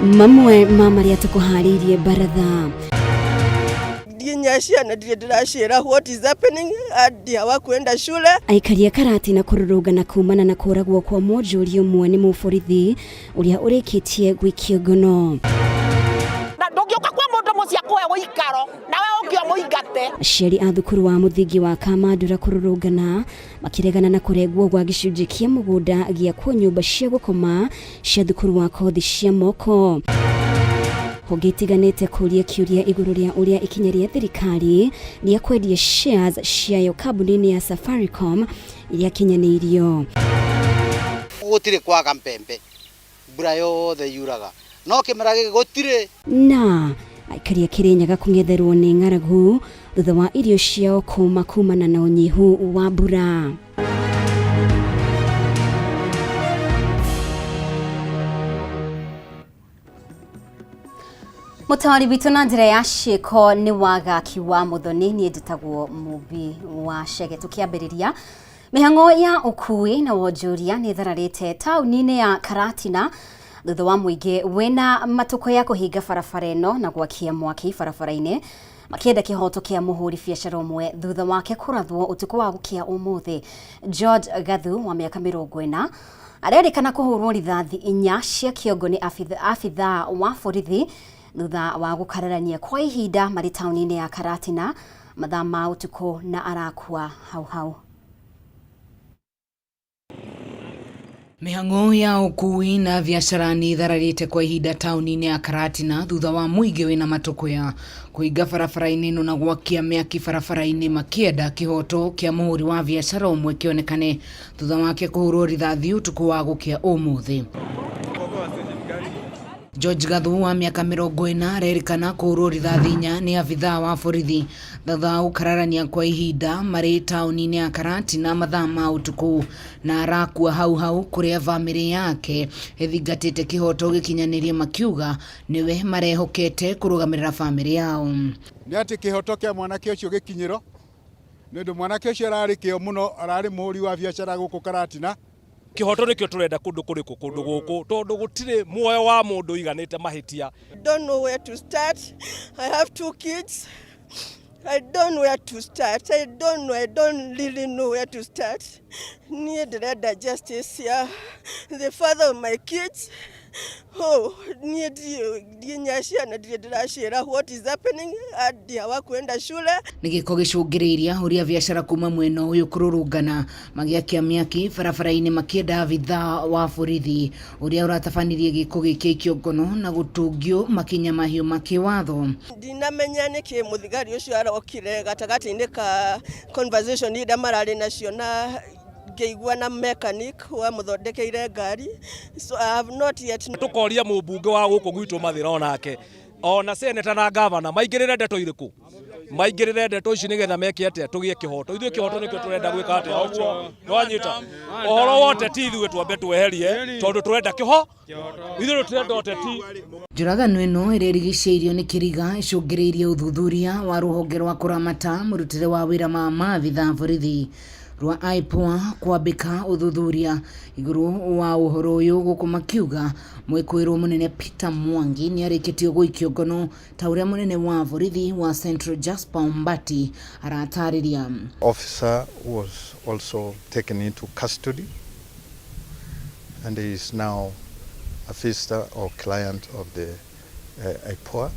Mamwe ma marĩa tũkũharĩirie baratha. Nginya ciana ndirĩ ndĩraciĩra what is happening hadi hawakuenda shule. Aikari a Karatina kũrũrũngana kumana na kũragwo kwa mwonjoria ũmwe nĩ mũborithi ũrĩa ũrĩkĩtie gũikio ngono. Na ndũngĩũka kwa mũndũ mũciĩ akũhe ũikaro nawe ũke ũmũingate. Aciari a thukuru wa mũthingi wa Kamandura kũrũrũngana makĩregana na kũrengwo gwa gĩcunjĩ kĩa mũgũnda gĩakwo nyũmba cia gũkoma cia thukuru wa kothi cia moko. Honge itiganĩte kũria kĩũria igũrũ rĩa ũrĩa ikinya rĩa thirikari rĩa kwendia shares ciayo kambuni-inĩ ya Safaricom rĩakinyanĩirio. Gũtirĩ kwaga mbembe, mbura yothe yuraga, no kĩmera gĩkĩ gũtirĩ. Na aikari a Kĩrĩnyaga kũng'etherwo nĩ ng'aragu thutha wa irio ciao kũma kumana na ũnyihu wa mbura. Mũtaũri witũ na njĩra ya ciĩko nĩ Wagaki wa Mũthoni, niĩ njĩtagwo Mũmbi wa Chege. Tũkĩambĩrĩria mĩhang'o ya ũkui na wonjoria nĩ ĩthararĩte taũni-inĩ ya Karatina thutha wa mũingĩ wĩna matũkũ ya kũhinga barabara ĩno na gwakia mwaki barabara-inĩ makĩenda kĩhoto kĩa mũhũri biacara ũmwe thutha wake kũrathwo ũtukũ wa gũkĩa ũmũthĩ. George Gathu wa mĩaka 40 arerĩkana kũhũrwo rithathi 4 cia kĩongo nĩ abithaa wa borithi thutha wa gũkararania kwa ihinda marĩ taũni-inĩ ya Karatina mathaa ma ũtukũ na arakua hau hau. Mĩhang'o ya ũkui na biacara nĩ ĩthararĩte kwa ihinda taũni-inĩ ya Karatina thutha wa mũingĩ wĩna matũkũya kũhinga barabara-inĩ ĩno na gwakia mĩaki barabara-inĩ makĩenda kĩhoto kĩa mũhũri wa biacara ũmwe kĩonekane thutha wake kũhũrwo rithathi ũtukũ wa gũkĩa ũmũthĩ. George Gathu wa mĩaka 40 arerĩkana kũhũrwo rithathi 4 nĩ abithaa wa borithi thutha wa gũkararania kwa ihinda marĩ taũni-inĩ ya Karatina mathaa ma ũtukũ na arakua hau hau kũrĩa bamĩrĩ yake ĩthingatĩte kĩhoto gĩkinyanĩrie makiuga nĩwe marehokete kũrũgamĩrĩra bamĩrĩ yao. Nĩ atĩ kĩhoto kĩa mwanake ũcio gĩkinyĩro nĩ ũndũ mwanake ũcio ararĩ kĩo mũno, ararĩ mũhũri wa biacara gũkũ Karatina. Kĩhoto nĩkĩo tũrenda kũndũ kũrĩkũ kũndũ gũkũ tondũ gũtirĩ muoyo wa mũndũ ũiganĩte mahĩtia. Don't know where to start. I have 2 kids. I don't know where to start. I don't know. I don't really know where to start. Niĩ ndĩrenda justice ya the father of my kids. Oh, niĩ nginya ciana ndirĩ ndĩraciĩra what is happening hadi hawakuenda shule. Nĩ gĩko gĩcũngĩrĩirie ahũri a biacara kuma mwena ũyũ kũrũrũngana magĩakia mĩaki barabara-inĩ makĩenda abithaa wa borithi ũrĩa ũratabanirie gĩko gĩkĩ aikio ngono na gũtũngio makinya mahiũ ma kĩwatho. Ndinamenya nĩkĩ mũthigari ũcio arokire gatagatĩ-inĩ ka conversation iria mararĩ nacio na ngĩigua na mechanic wa mũthondekeire ngari, so I have not yet. Tũkoria mũmbunge wa gũkũ gwitũ Mathĩra onake ona seneta na gavana maingĩrĩre ndeto irĩkũ, maingĩrĩre ndeto ici nĩgetha meke atĩa tũgĩe kĩhoto. Ithuĩ kĩhoto nĩkĩo tũrenda gwĩka atĩa, ũguo nĩwanyita ũhoro wa ũteti ithuĩ twambe tweherie tondũ tũrenda kĩho, ithuĩ tũtirenda ũteti. Njũragano ĩno ĩrĩa ĩrigicĩirio nĩ kĩriga ĩcũngĩrĩirie ũthuthuria wa rũhonge rwa kũramata mũrutĩre wa wĩra ma maabithaa borithi rwa IPOA kwambĩka ũthuthuria igũrũ wa ũhoro ũyũ gũkũ makiuga mwĩkũĩrwo mũnene Peter Mwangi nĩarĩkĩtio gũikio ngono ta ũrĩa mũnene wa borithi wa Central Jasper Ombati aratarĩria. Officer was also taken into custody and he is now a visitor or client of the IPOA,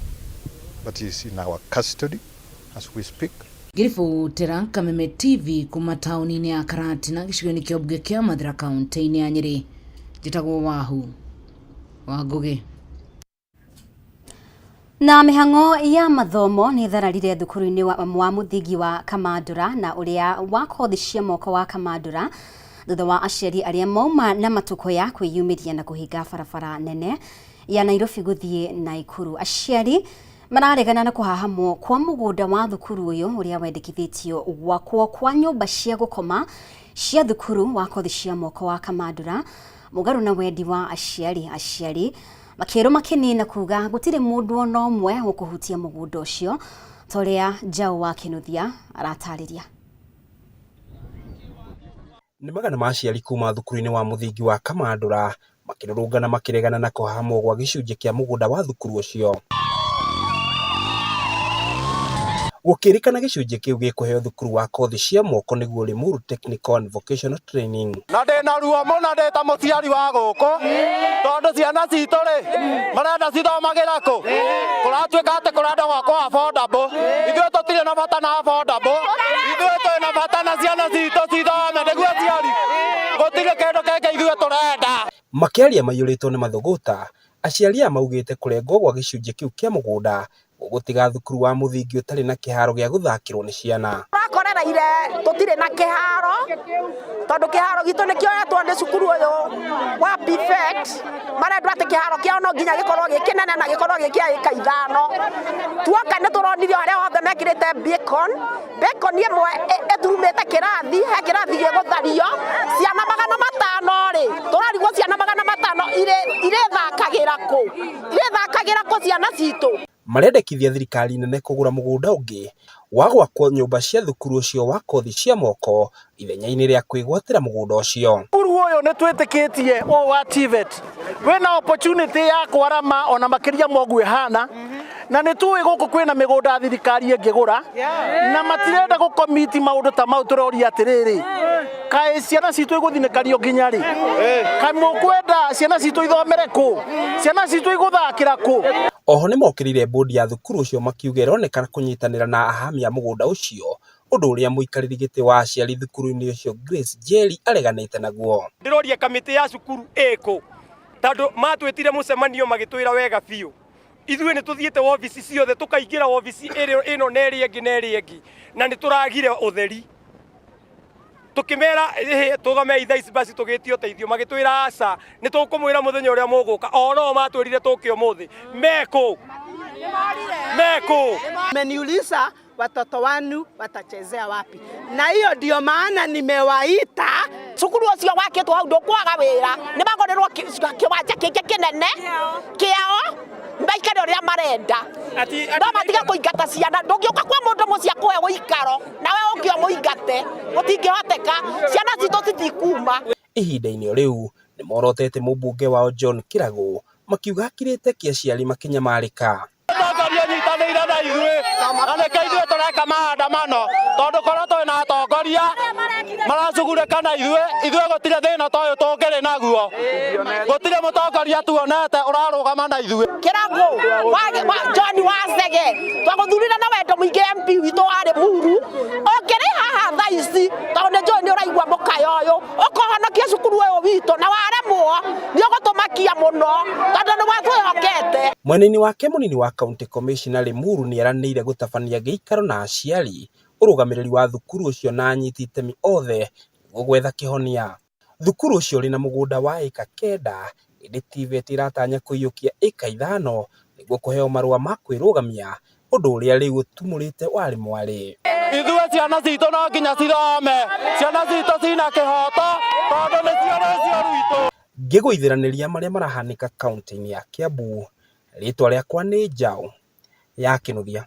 but he is in our custody as we speak. Ngĩribotera Kameme TV kuma taũni-inĩ ya Karatina gĩcigo-inĩ kĩa mbunge kĩa Mathira kaunti-inĩ ya Nyĩrĩ, njĩtagwo Wahu wa Ngũgĩ. Na mĩhang'o ya mathomo nĩ ĩthararire thukuru-inĩ wa mũthingi wa Kamandura na ũrĩa wa kothi cia moko wa Kamandura thutha wa aciari arĩa mauma na matukũ ya kwĩyumĩria na kũhinga barabara nene ya Nairobi gũthiĩ Naikuru. Aciari mararegana na kũhahamwo kwa mũgũnda wa thukuru ũyũ ũrĩa wendekithĩtio gwakwo kwa nyũmba cia gũkoma cia thukuru wa kothi cia moko wa Kamandura mũgarũ na wendi wa aciari. Aciari makĩrwo makĩnina kuga gũtirĩ mũndũ ona ũmwe ũkũhutia mũgũnda ũcio ta ũrĩa Njaũ wa Kĩnuthia aratarĩria. Nĩ magana ma aciari kuma thukuru-inĩ wa mũthingi wa Kamandũra makĩrũrũngana makĩregana na kũhahamwo gwa gĩcunjĩ kĩa mũgũnda wa thukuru ũcio. Gũkĩrĩkana gĩcunjĩ kĩu gĩkũheo thukuru wa kothi cia moko nĩguo Limuru Technical and Vocational Training. Na ndĩna ruo mũno ndĩ ta mũciari wa gũkũ tondũ ciana citũ rĩ marenda cithomagĩra kũ? Kũratuĩka atĩ kũrenda gwakwo affordable. Ithuĩ tũtirĩ na bata na affordable, ithuĩ twĩ na bata na ciana citũ cithome nĩguo aciari gũtirĩ kĩndũ kĩngĩ ithuĩ tũrenda. Makĩaria maiyũrĩtwo nĩ mathũgũta, aciari aya maugĩte kũrengwo gwa gĩcunjĩ kĩu kĩa mũgũnda gũgũtiga thukuru wa mũthingi ũtarĩ na kĩharo gĩa gũthakĩrwo nĩ ciana. Tũrakorereire tũtirĩ na kĩharo tondũ kĩharo gitũ nĩ kĩoetwo nĩ cukuru ũyũ wa PFET, marendwo atĩ kĩharo kĩao no nginya gĩkorwo gĩ kĩnene na gĩkorwo gĩ kĩa ĩka ithano. Tuoka nĩ tũronire arĩa othe mekĩrĩte beacon, beacon ĩmwe ĩturumĩte kĩrathi, he kĩrathi gĩgũthario, ciana 500 rĩ, tũrarigwo ciana 500 irĩthakagĩra kũ? Irĩthakagĩra kũ ciana citũ? Marendekithia thirikari nene kũgũra mũgũnda ũngĩ wa gwakwo nyũmba cia thukuru ũcio wa kothi cia moko ithenya-inĩ rĩa kwĩgwatĩra mũgũnda ũcio. Thukuru ũyũ nĩ twĩtĩkĩtie ũyũ wa TVET wĩna opportunity ya kwarama ona makĩria ma ũguo ĩhana, na nĩ tũĩ gũkũ kwĩna mĩgũnda thirikari ĩngĩgũra na matirenda gũkomiti maũndũ ta mau. Tũroria atĩrĩrĩ, kaĩ ciana citũ igũthinĩkario nginya rĩ? Kaĩ mũkwenda ciana citũ ithomere kũ? Ciana citũ igũthakĩra kũ? Oho nĩmokĩrĩire bodi ya thukuru ũcio makiuga ĩronekana kũnyitanĩra na ahami a mũgũnda ũcio, ũndũ ũrĩa mũikarĩri gĩtĩ wa aciari thukuru-inĩ ũcio Grace Njeri areganĩte naguo. Ndĩroria kamĩtĩ ya cukuru ĩkũ, tondũ matwĩtire mũcemanio magĩtwĩra wega biũ ithuĩ nĩ tũthiĩte wobici ciothe, tũkaingĩra wobici ĩno na ĩrĩa ĩngĩ na ĩrĩa ĩngĩ, na nĩ tũragire ũtheri. Tũkĩmera tũgamei thaa ici basi tũgĩtie ũteithio, magĩtwĩra aca, nĩ tũkũmwĩra mũthenya ũrĩa mũgũka. O no matwĩrire tũke ũmũthĩ. Mekũ? Mekũ? Mmeniuliza watoto wanu watachezea wapi, na hiyo ndio maana nimewaita. Cukuru ũcio wakĩtwo hau ndũkwaga wĩra, nĩ magũrĩrwo kĩwanja kĩngĩ kĩnene kĩao maikare ũrĩa marenda, no matige kũingata ciana. Ndũngĩũka kwa mũndũ mũciĩ akũhe ũikaro nawe ũke ũmũingate, gũtingĩhoteka, ciana citũ citikuma. Ihinda-inĩ o rĩu nĩ morotete mũmbunge wao John Kĩragũ makiuga akirĩte kĩ aciari makĩnyamarĩka. Mũtongoria ũnyitanĩire na ithuĩ, na nĩkĩo ithuĩ tũreka maandamano, tondũ korwo twĩ na atongoria maracugurĩka na ithuĩ, ithuĩ gũtirĩ thĩna ta ũyũ tũngĩrĩ naguo. Gũtirĩ mũtongoria tuonete ũrarũgama na ithuĩ. Kĩragũ John Wacege twagũthurire na wendo mũingĩ MP witũ warĩ Muru, ũngĩrĩ haha thaa ici tondũ nĩ njũĩ nĩ ũraigua mũkayo ũyũ, ũkũhonokia cukuru ũyũ witũ na waremwo nĩ ũgũtũmakia mũno tondũ nĩ watwĩhokete. Mwena-inĩ wake mũnini wa County Commissioner Limuru nĩeranĩire gũtabania gĩikaro na aciari, ũrũgamĩrĩri wa thukuru ũcio na anyiti itemi othe nĩguo gwetha kĩhonia. Thukuru ũcio ũrĩ na mũgũnda wa ĩka 9 ĩndĩ TVET ĩratanya kũiyũkia ĩka 5 nĩguo kũheo marũa ma kwĩrũgamia, ũndũ ũrĩa rĩu ũtumũrĩte warĩ mwarĩ. Ithuĩ ciana citũ no nginya cithome, ciana citũ cina kĩhoto tondũ nĩcio rũciũ rwitũ. Ngĩgũithĩranĩria marĩa marahanĩka kaunti-inĩ ya Kiambu, rĩtwa rĩakwa nĩ Njaũ ya Kĩnuthia.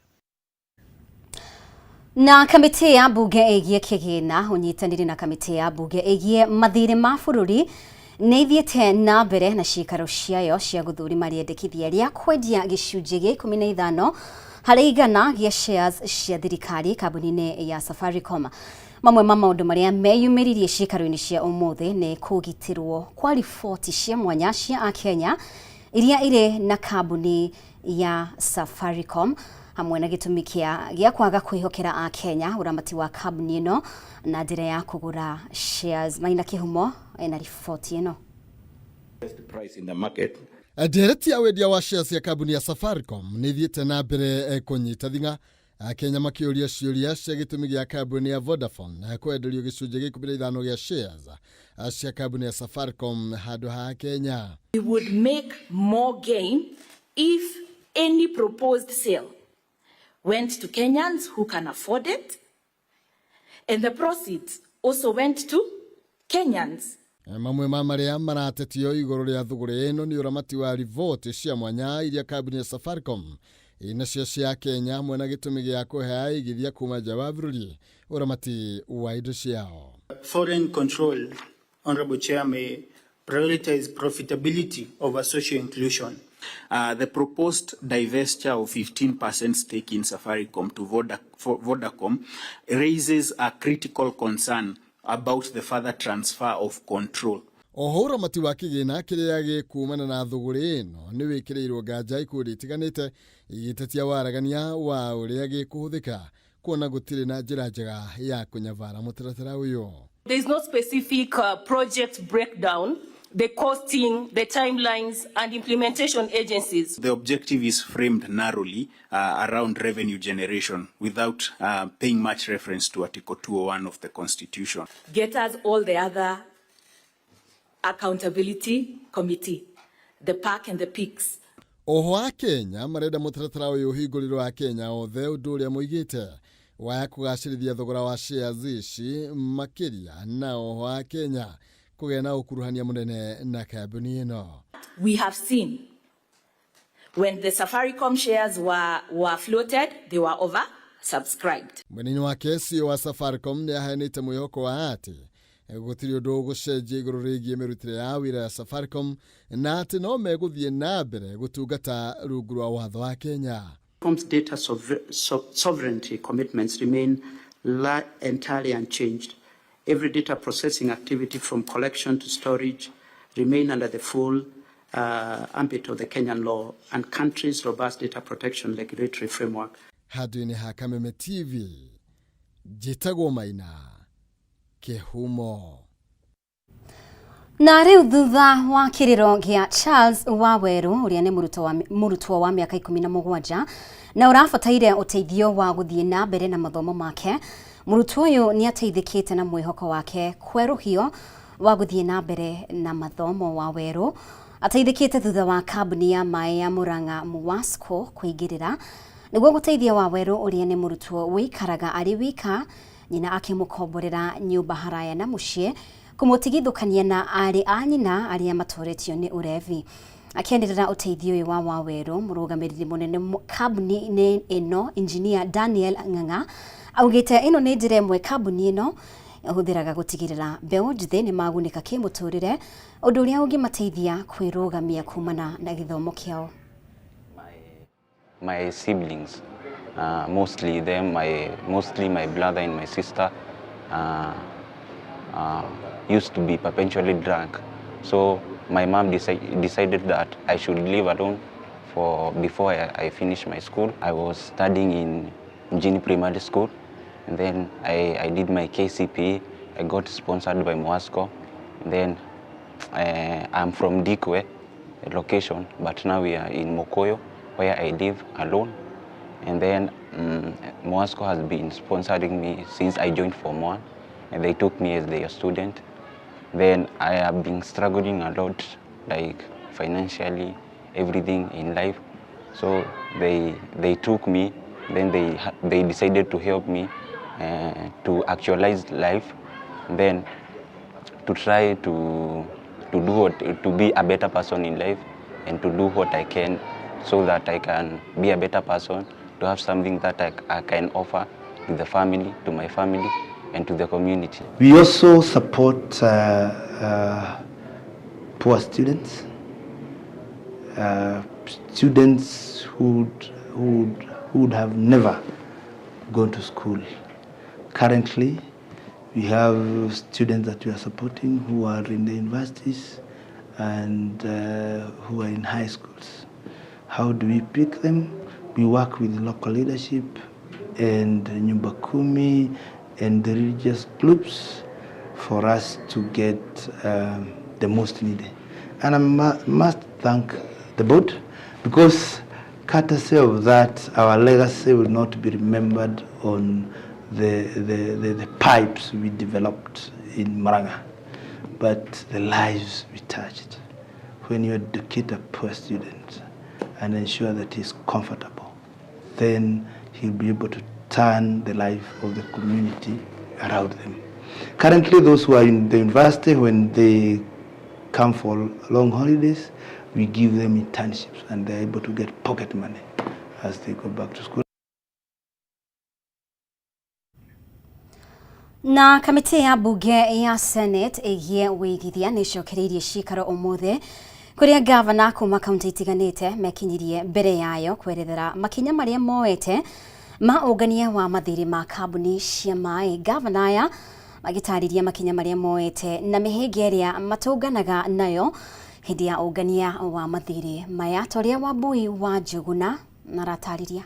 Na kamĩtĩ ya mbunge ĩgiĩ kĩgĩna ũnyitanĩri na kamĩtĩ ya mbunge ĩgiĩ mathirĩ ma bũrũri nĩ ithiĩte na mbere na ciikaro ciayo cia gũthũrima rĩendekithia rĩa kwendia gĩcunjĩ gĩa 15 harĩ igana gĩa shares cia thirikari kambuni-inĩ ya Safaricom. Mamwe ma maũndũ marĩa meyumĩririe ciikaro-inĩ cia ũmũthĩ nĩ kũgitĩrwo kwa riboti cia mwanya cia Akenya iria irĩ na kambuni ya Safaricom hamwe na gĩtũmi gĩa kwaga kwĩhokera Akenya ũramati wa kambuni ĩno na njĩra ya kũgũra shares. Maina Kĩhumo ena riboti ĩno. Ndereti ya wendia wa shares ya kambuni ya Safaricom nĩ ithiĩte na mbere kũnyita thing'a, Akenya makĩũria ciũria cia gĩtũmi gĩa kambuni ya Vodafone kwenderio gĩcunjĩ gĩa 15 gĩa shares cia kambuni ya Safaricom handũ ha Kenya. We would make more gain if any proposed sale went to Kenyans who can afford it, and the proceeds also went to Kenyans. Mamwe ma marĩa maratetio igũrũ rĩa thũgũrĩ ĩno nĩ ũramati wa riboti cia mwanya iria kambuni ya Safaricom inacio cia Kenya hamwe na gĩtũmi gĩa kũhe aigithia kuma nja wa bũrũri ũramati wa indo ciao. Foreign control, Honorable Chair, may prioritize profitability over social inclusion. The proposed divestiture of 15% stake in Safaricom to Vodacom raises a critical concern about the further transfer of control. Oho ũramati wa kĩgĩna kĩrĩa gĩkumana na thũgũrĩ ĩno nĩ wĩkĩrĩirwo nganja ikundi itiganĩte igĩtetia waragania wa ũrĩa gĩkũhũthĩka kuona gũtirĩ na njĩra njega ya kũnyabara mũtaratara ũyũ. There is no specific project breakdown, the costing, the timelines, and implementation agencies. The objective is framed narrowly around revenue generation without paying much reference to Article 201 of the Constitution. Get us all the other accountability committee, the PAC and the PICs. Oho a Kenya marenda mũtaratara ũyũ ũhingũrĩrwo a Kenya othe ũndũ ũrĩa moigĩte waya kũgacĩrithia thogora wa shares ici makĩria na oho a Kenya kũgĩa na ũkuruhania mũnene na kambuni ĩno. We have seen when the Safaricom shares were floated, they were oversubscribed. Mwena-inĩ wake CEO wa Safaricom nĩ aheanĩte mwĩhoko wa atĩ gũtirĩ ũndũ ũgũcenjia igũrũ rĩgiĩ mĩrutĩre ya wĩra ya Safaricom na atĩ no megũthiĩ na mbere gũtungata rungu rwa watho wa Kenya. Safaricom's data sovereignty commitments remain entirely unchanged. Every data processing activity from collection to storage remain under the full ambit of the Kenyan law and country's robust data protection regulatory framework. Handũ-inĩ ha Kameme TV, njĩtagwo Maina Kĩhumo. Na rĩu thutha wa kĩrĩro gĩa Charles Waweru ũrĩa nĩ mũrutwo wa mĩaka 17 na ũrabataire ũteithio wa gũthiĩ na mbere na mathomo make, mũrutwo ũyũ nĩ ateithĩkĩte na mwĩhoko wake kwerũhio wa gũthiĩ na mbere na mathomo. Waweru ateithĩkĩte thutha wa kambuni ya maĩ ya Murang'a Muwasco kũingĩrĩra nĩguo gũteithia Waweru ũrĩa nĩ mũrutwo wĩikaraga arĩ wika, nyina akĩmũkomborera nyũmba haraya na mũciĩ kũmũtigithũkania na aarĩ a nyina arĩa matoretio nĩ ũrevi. Akĩanĩrĩra ũteithio ũyũ wa Waweru, mũrũgamĩrĩri mũnene kambuni-inĩ ĩno Engineer Daniel Ng'ang'a augĩte ĩno nĩ njĩra ĩmwe kambuni ĩno ĩhũthĩraga gũtigĩrĩra mbeũ njĩthĩ nĩ magunĩka kĩmũtũrĩre, ũndũ ũrĩa ũngĩmateithia kwĩrũgamia kumana na gĩthomo kĩao. My siblings, mostly them, mostly my brother and my sister, used to be perpetually drunk. So my mom decided that I should live alone for before I finished my school. I was studying in Mjini Primary School, and then I did my KCPE. I got sponsored by Muwasco. And then I'm from Dikwe location, but now we are in Mokoyo, where I live alone. And then Muwasco has been sponsoring me since I joined Form 1, and they took me as their student. Then I have been struggling a lot, like financially, everything in life. So they took me, then they decided to help me to actualize life, and then to try to be a better person in life and to do what I can so that I can be a better person, to have something that I can offer to the family, to my family, and to the community. We also support poor students, students who would have never gone to school. Currently, we have students that we are supporting who are in the universities and who are in high schools. How do we pick them? We work with local leadership and Nyumba Kumi and the religious groups for us to get the most needed. And I must thank the board, because courtesy of that, our legacy will not be remembered on the pipes we developed in Murang'a, but the lives we touched. When you educate a poor student and ensure that he's comfortable, then he'll be able to turn the life of the community around them. Currently, those who are in the university, when they come for long holidays, we give them internships and they're able to get pocket money as they go back to school. Na kamĩtĩ ya mbunge ya Senate ĩgiĩ wĩigithia nĩ ĩcokereirie ciikaro ũmũthĩ kũrĩa gavana kuma kaunti itiganĩte mekinyirie mbere yayo kwerethera makinya marĩa moete ma ũngania wa mathirĩ ma kambuni cia maĩ. Gavana aya magĩtarĩria makinya marĩa moete na mĩhĩnga ĩrĩa matũnganaga nayo hĩndĩ ya ũngania wa mathirĩ maya ta ũrĩa Wambui wa Njũgũna aratarĩria.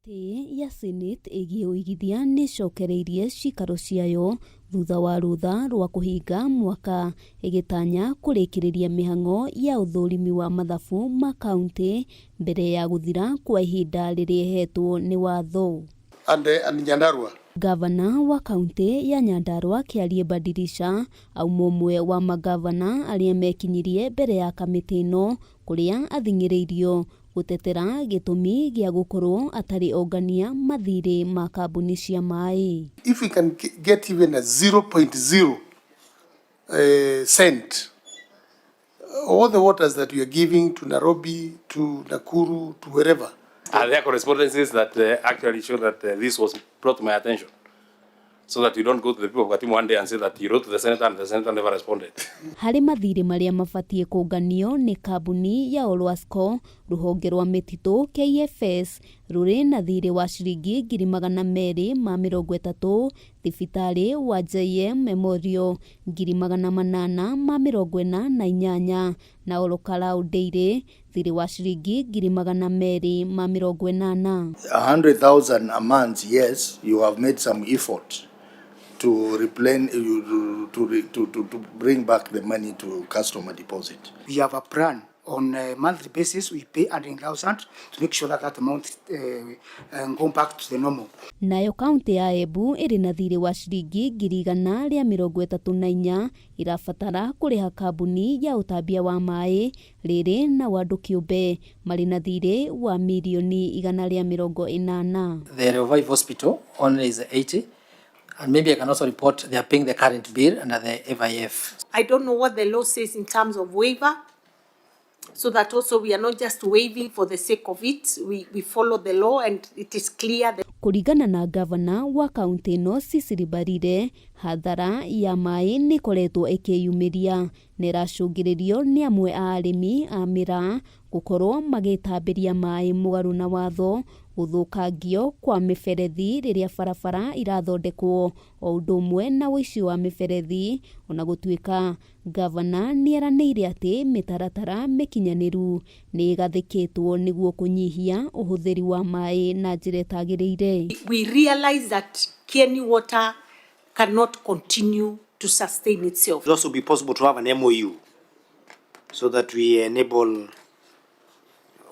Mĩtĩ ya Senate ĩgiĩ ũigithia nĩ ĩcokereirie ciikaro ciayo thutha wa rũtha rwa kũhinga mwaka ĩgĩtanya kũrĩkĩrĩria mĩhang'o ya ũthũrimi wa mathabu ma kaunti mbere ya gũthira kwa ihinda rĩrĩa ĩhetwo nĩ watho. And Nyandarua. Gavana wa kaunti ya Nyandarua Kĩarie Badirisha auma ũmwe wa magavana arĩa mekinyirie mbere ya kamĩtĩ ĩno kũrĩa athing'ĩrĩirio gũtetera gĩtũmi gĩa gũkorwo atarĩ ongania mathirĩ ma kambuni cia maĩ. If we can get even a 0.0 cent, all the waters that we are giving to Nairobi, to Nakuru, to wherever. Are there correspondences that actually show that this was brought to my attention? So that you don't go to the people of Gatimu one day and say that you wrote to the senator and the senator never responded. Harĩ mathirĩ marĩa mabatiĩ kũnganio nĩ kambuni ya Olwasco, rũhonge rwa mĩtitũ KFS rũrĩ na thirĩ wa ciringi 230,000, thibitarĩ wa JM Memorial 848,000 na Olokarau Dairy thirĩ wa ciringi 280,000. 100,000 a month, yes, you have made some effort to to bring back the money to customer deposit. We have a plan on a monthly basis. We pay 100,000 to make sure that that amount go back to the normal. Nayo kaunti ya Embu ĩrĩ na thirĩ wa ciringi 134,000 irabatara kũrĩha kambuni ya ũtambia wa maĩ rĩrĩ na andũ kĩũmbe marĩ na thirĩ wa 180,000,000. The Revive Hospital only is 80, and maybe I can also report they are paying the current bill under the FIF. I don't know what the law says in terms of waiver, so that also we are not just waiving for the sake of it. We follow the law and it is clear that Kũringana na gavana wa kaunti ĩno Cecily Mbarire, hathara ya maĩ nĩ ĩkoretwo ĩkĩyumĩria na ĩracũngĩrĩrio nĩ amwe a arĩmi a mĩraa gũkorwo magĩtambĩria maĩ mũgarũ na watho, gũthũkangio kwa mĩberethi rĩrĩa barabara irathondekwo o ũndũ ũmwe na ũici wa mĩberethi. Ona gũtuĩka gavana nĩeranĩire atĩ mĩtaratara mĩkinyanĩru nĩ ĩgathĩkĩtwo nĩguo kũnyihia ũhũthĩri wa maĩ na njĩra ĩtagĩrĩire. We realize that Kieni Water cannot continue to sustain itself. It will also be possible to have an MOU so that we enable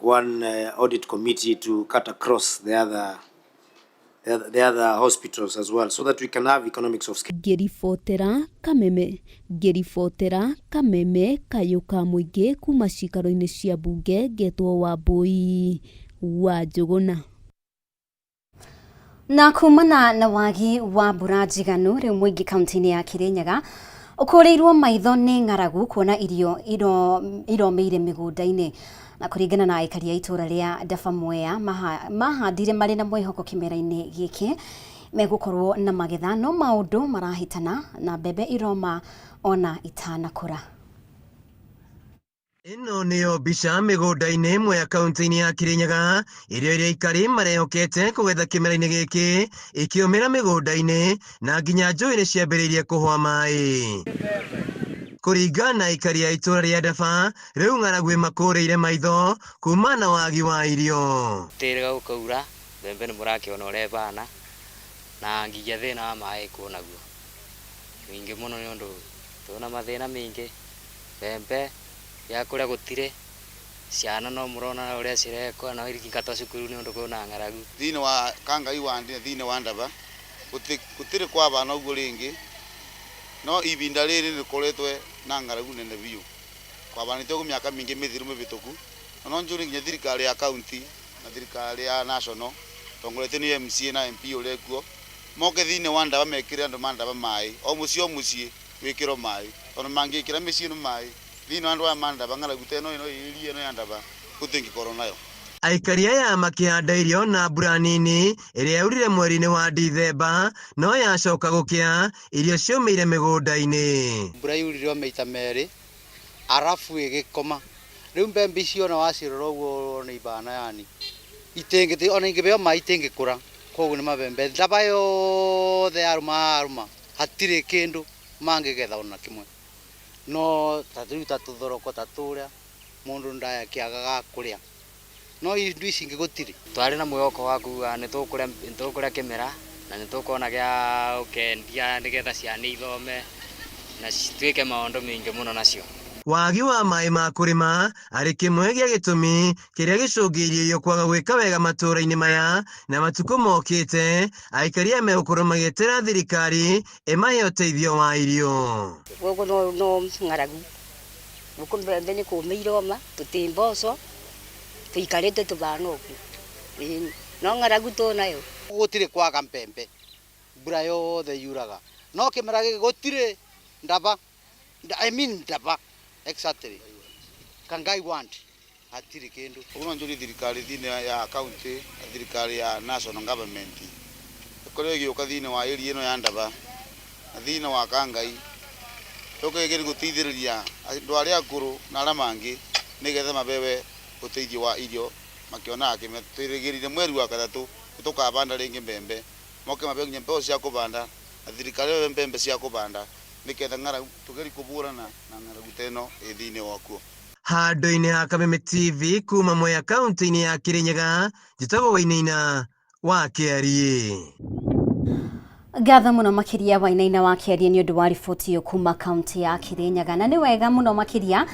one audit committee to cut across the other hospitals as well, so that we can have economics of scale. Ngĩribotera kameme kayũ ka mũingĩ kuma cikaro-inĩ cia mbunge ngetwo Wambui wa Njũgũna. Na kumana na wagi wa mbura njiganu rĩu mũingĩ kaunti-inĩ ya Kirinyaga ũkũrĩirwo maitho nĩ ng'aragu kuona irio iromĩire mĩgũnda-inĩ. Na kũringana na aikari a itũũra rĩa Daba Mwea mahandire marĩ na mwĩhoko kĩmera-inĩ gĩkĩ megũkorwo na magetha no maũndũ marahĩtana na mbembe iroma ona itanakũra. Ĩno nĩyo mbica mĩgũnda-inĩ ĩmwe ya kaunti-inĩ ya Kirinyaga irio iria aikari marehokete kũgetha kĩmera-inĩ gĩkĩ ikĩũmĩra mĩgũnda-inĩ na nginya njũĩ nĩ ciambĩrĩirie kũhũa maĩ. Kũringana na aikari a itũũra rĩa Daba, rĩu ng'aragu ĩmakũrĩire maitho kuma na wagi wa irio. Tĩrĩga gũkaura mbembe nĩ mũrakĩona ũrĩa ĩbana na nginya thĩna wa maĩ kuo naguo mĩingĩ mũno nĩ ũndũ twĩna mathĩna maingĩ mbembe ya kũrĩa gũtirĩ ciana no mũrona ũrĩa cirekwo no iringatwo cukuru nĩ ũndũ kwĩna ng'aragu. Thĩinĩ wa Kangai wa thĩinĩ wa Daba gũtirĩ kwabana ũguo rĩngĩ no ibinda rĩrĩ rĩkoretwe na ng'aragu nene biũ kwabanĩte ũguo mĩaka mĩingĩ mĩthiru mĩhĩtũku no njũri nginya thirikari ya county na thirikari ya national tongoretio nĩ MCA na MP ũrĩa kuo Moke thiini wa ndaba mekire andu ma ndaba mai o mucii o mucii wikirwo mai tondu mangikira micii ino mai thiini wa andu aya ma ndaba ng'aragu ta ino ino ĩria ino ya ndaba gutingikorwo nayo. Aikari aya makĩhanda irio na mbura nini ĩrĩa yaurire mweri-inĩ wa Dithemba no yacoka gũkĩa irio ciũmĩire mĩgũnda-inĩ. Mbura yurire o maita merĩ arabu ĩgĩkoma rĩu mbembe icio ona wacirora ũguo nĩ ibana yani itingĩ ona ingĩheo maĩ itingĩkũra koguo nĩ mabembe ndaba yothe yarũma yarũma hatirĩ kĩndũ mangĩgetha ona kĩmwe no ta rĩu ta tũthoroko ta tũrĩa mũndũ ndakĩagaga kũrĩa no indo ici ingĩ gũtirĩ. Twarĩ na mwĩhoko wa kuga nĩ tũkũrĩa kĩmera na nĩ tũkuona gĩa gũkendia nĩgetha ciana ithome na cituĩke maũndũ maingĩ mũno nacio. Wagi wa maĩ ma kũrĩma arĩ kĩmwe gĩa gĩtũmi kĩrĩa gĩcũngĩrĩirie irio kwaga gwĩka wega matũũra-inĩ maya na matukũ mokĩte aikari aya megũkorwo magĩetera thirikari ĩmahe ũteithio wa irio. Gũkũ no ng'aragu gũkũ mbembe nĩ kũũma iroma tũtĩ mboco tũikarĩte tũbana ũguo no ng'aragu tũnayo. Gũtirĩ kwaga mbembe mbura yothe yuraga no kĩmera gĩkĩ gũtirĩ ndaba, I mean ndaba exactly Kangai want hatiri kindu. Uno njuri thirikari thini ya county thirikari ya national government ikorwo igĩũka thini wa area ĩno ya ndaba na thini wa Kangai tũkĩgeria gũteithĩrĩria andũ arĩa akũrũ na arĩa mangĩ nĩgetha mabewe ũteithio wa irio makĩonaga kĩmera. Twĩrĩgĩrĩire mweri wa gatatũ nĩtũkabanda rĩngĩ mbembe moke mabewe nginya mbeũ cia kũbanda na thirikari ĩyo mbembe cia kũbanda nĩgetha ng'aragu tũgerie kũbũrana na ng'aragu ta ĩno ĩ thĩinĩ wakuo. Handũ-inĩ ha Kameme TV kuma Mwea kaunti-inĩ ya Kirinyaga, njĩtagwo Wainaina wa Kĩariĩ. Ngatho mũno makĩria Wainaina wa Kĩariĩ nĩ ũndũ wa riboti ĩyo kuma kaunti ya Kirinyaga. Na nĩ wega mũno makĩria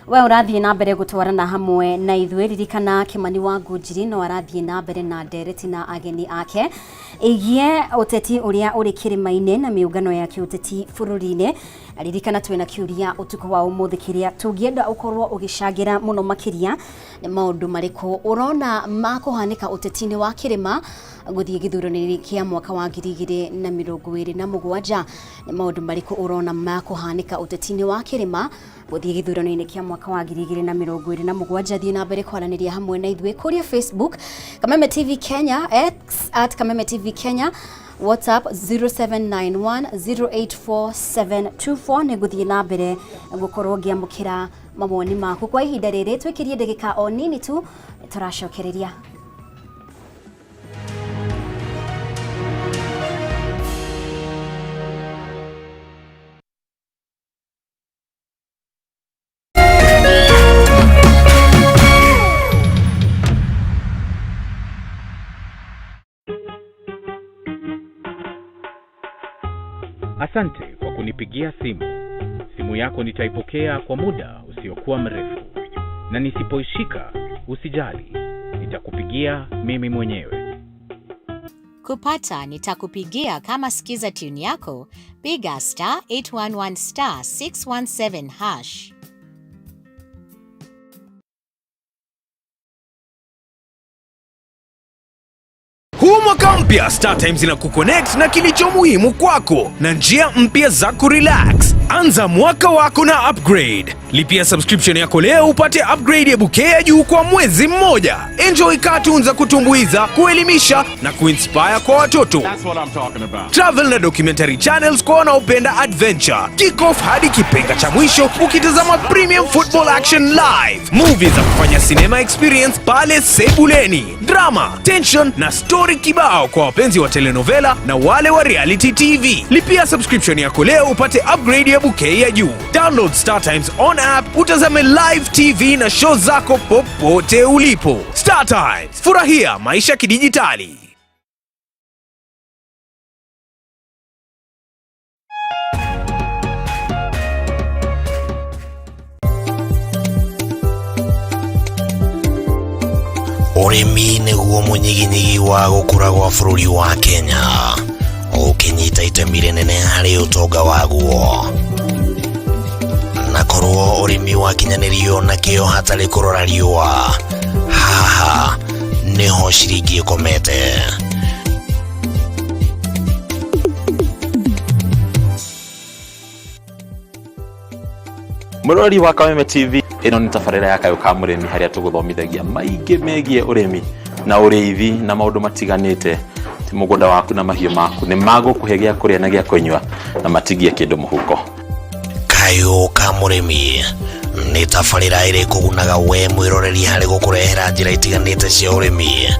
we ũrathiĩ na mbere gũtwarana hamwe na ithuĩ. Ririkana Kĩmani wa Ngũnjiri no arathiĩ na mbere na ndereti na ageni ake ĩgiĩ ũteti ũrĩa ũrĩ kĩrĩma-inĩ na mĩũngano ya kĩũteti bũrũri-inĩ. Ririkana twĩna kĩũria ũtukũ wa ũmũthĩ kĩrĩa tũngĩenda ũkorwo ũgĩcangĩra mũno makĩria nĩ maũndũ marĩkũ ũrona makũhanĩka ũteti-inĩ wa kĩrĩma gũthiĩ gĩthurano-inĩ kĩa mwaka wa 2027. Nĩ maũndũ marĩkũ ũrona makũhanĩka ũteti-inĩ wa kĩrĩma gũthiĩ gĩthurano-inĩ kĩa mwaka wa 2027. Thiĩ na mbere kwaranĩria hamwe na ithuĩ kũrĩa Facebook Kameme TV Kenya, X at Kameme TV Kenya, WhatsApp 0791084724. Nĩ ngũthiĩ na mbere gũkorwo ngĩamũkĩra mawoni maku kwa ihinda rĩrĩ. Twĩkĩrie ndagĩka o nini tu tũracokereria. Asante kwa kunipigia simu. Simu yako nitaipokea kwa muda usiokuwa mrefu, na nisipoishika usijali, nitakupigia mimi mwenyewe. Kupata nitakupigia kama skiza tune yako, piga star 811 star 617 hash. Huu mwaka mpya Star Times inakuconnect na kilicho muhimu kwako na njia mpya za kurelax. Anza mwaka wako na upgrade. Lipia subscription yako leo upate upgrade ya bouquet ya juu kwa mwezi mmoja. Enjoy cartoons za kutumbuiza, kuelimisha na kuinspire kwa watoto. That's what I'm talking about. Travel na documentary channels kwa wanaopenda adventure. Kick off hadi kipenga cha mwisho ukitazama premium football action live. Movies za kufanya cinema experience pale sebuleni. Drama, tension na story kibao kwa wapenzi wa telenovela na wale wa reality TV. Lipia subscription yako leo upate upgrade ya bouquet ya juu. Download Star Times on app utazame live TV na show zako popote ulipo. Star Times, furahia maisha kidijitali. Ũrĩmi nĩguo mũnyiginyigi wa gũkũra gwa bũrũri wa Kenya, ũkĩnyita itemi rĩnene harĩ ũtonga waguo. Na korwo ũrĩmi wakinyanĩrio na kĩo hatarĩ kũrora riũa, haha nĩho ciringi ĩkomete. Mũrori wa Kameme TV, ĩno nĩ tabarĩra ya Kayũ ka Mũrĩmi harĩa tũgũthomithagia maingĩ megiĩ ũrĩmi na ũrĩithi na maũndũ matiganĩte. Ti mũgũnda waku na mahiũ maku nĩ magũkũhe gĩa kũrĩa na gĩa kũnyua na matigie kĩndũ mũhuko. Kayũ ka Mũrĩmi nĩ tabarĩra ĩrĩ kũgunaga we mwĩroreri harĩ gũkũrehera njĩra itiganĩte cia ũrĩmi,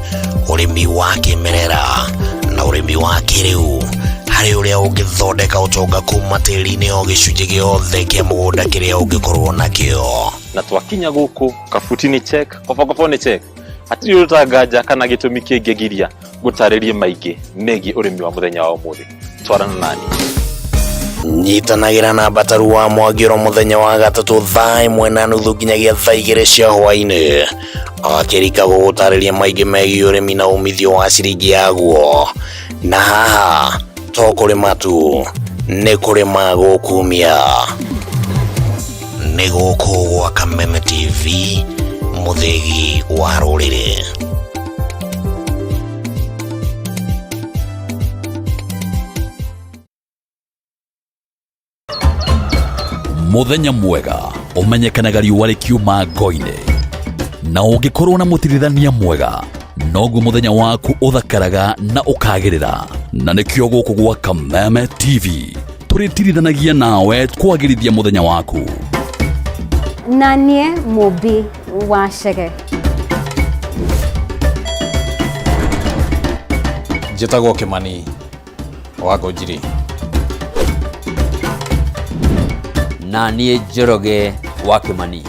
ũrĩmi wa kĩmerera na ũrĩmi wa kĩrĩu, harĩ ũrĩa ũngĩthondeka ũtonga kuma tĩri-inĩ o gĩcunjĩ gĩothe kĩa mũgũnda kĩrĩa ũngĩkorwo nakĩo. Na twakinya gũkũ kabuti nĩ check, kobokobo nĩ check, hatirĩ ũndũ ũtanganja kana gĩtũmi kĩngĩgiria ngũtarĩrie maingĩ megiĩ ũrĩmi wa mũthenya wa ũmũthĩ. Twarana nani. Nyitanagĩra na Mbataru wa Mwangĩro mũthenya wa gatatũ thaa 1:30 nginyagia thaa 2 cia hwaĩ-inĩ, akĩrika gũgũtarĩria maingĩ megiĩ ũrĩmi na umithio wa ciringi yaguo. Na haha to kũrĩma tu, nĩ kũrĩma gũkumia. Nĩ gũkũ gwa Kameme TV, mũthĩgi wa rũrĩrĩ. Mũthenya mwega ũmenyekanaga riũa rĩkiuma ngo-inĩ, na ũngĩkorwo na mũtirithania mwega noguo mũthenya waku ũthakaraga na ũkagĩrĩra. Na nĩkĩo gũkũ gwa Kameme TV tũrĩtirithanagia nawe kwagĩrithia mũthenya waku. Na niĩ Mũmbi wa Chege. Njĩtagwo Kĩmani wa Ngũnjiri. Na niĩ Njoroge wa Kĩmani.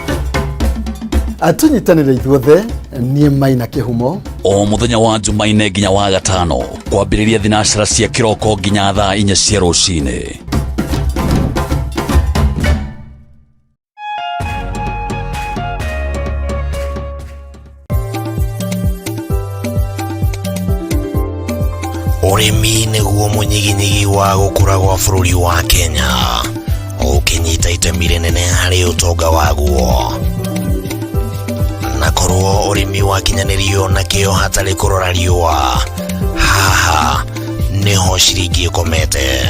Tũnyitanĩre ithuothe, niĩ Maina Kĩhumo. O mũthenya wa Jumaine nginya wa gatano kwambĩrĩria thinacara cia kĩroko nginya thaa 4 cia rũcinĩ. Ũrĩmi nĩguo mũnyiginyigi wa gũkũra gwa bũrũri wa Kenya, ũkĩnyita itemi rĩnene harĩ ũtonga waguo. Na korwo ũrĩmi wakinyanĩrio na kĩo hatarĩ kũrora riũa, haha nĩho ciringi ĩkomete.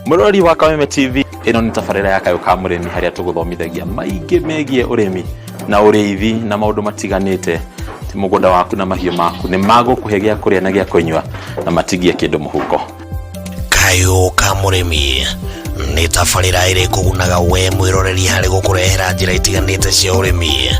Mũrori wa Kameme TV, ĩno nĩ tabarĩra ya Kayũ ka Mũrĩmi harĩa tũgũthomithagia maingĩ megiĩ ũrĩmi na ũrĩithi na maũndũ matiganĩte. Ti mũgũnda waku na mahiũ maku nĩ magũkũhe gĩa kũrĩa na gĩa kũnyua na matigie kĩndũ mũhuko. Kayũ ka Mũrĩmi nĩ tabarĩra ĩrĩ kũgunaga we mwĩroreri harĩ gũkũrehera njĩra itiganĩte cia ũrĩmi,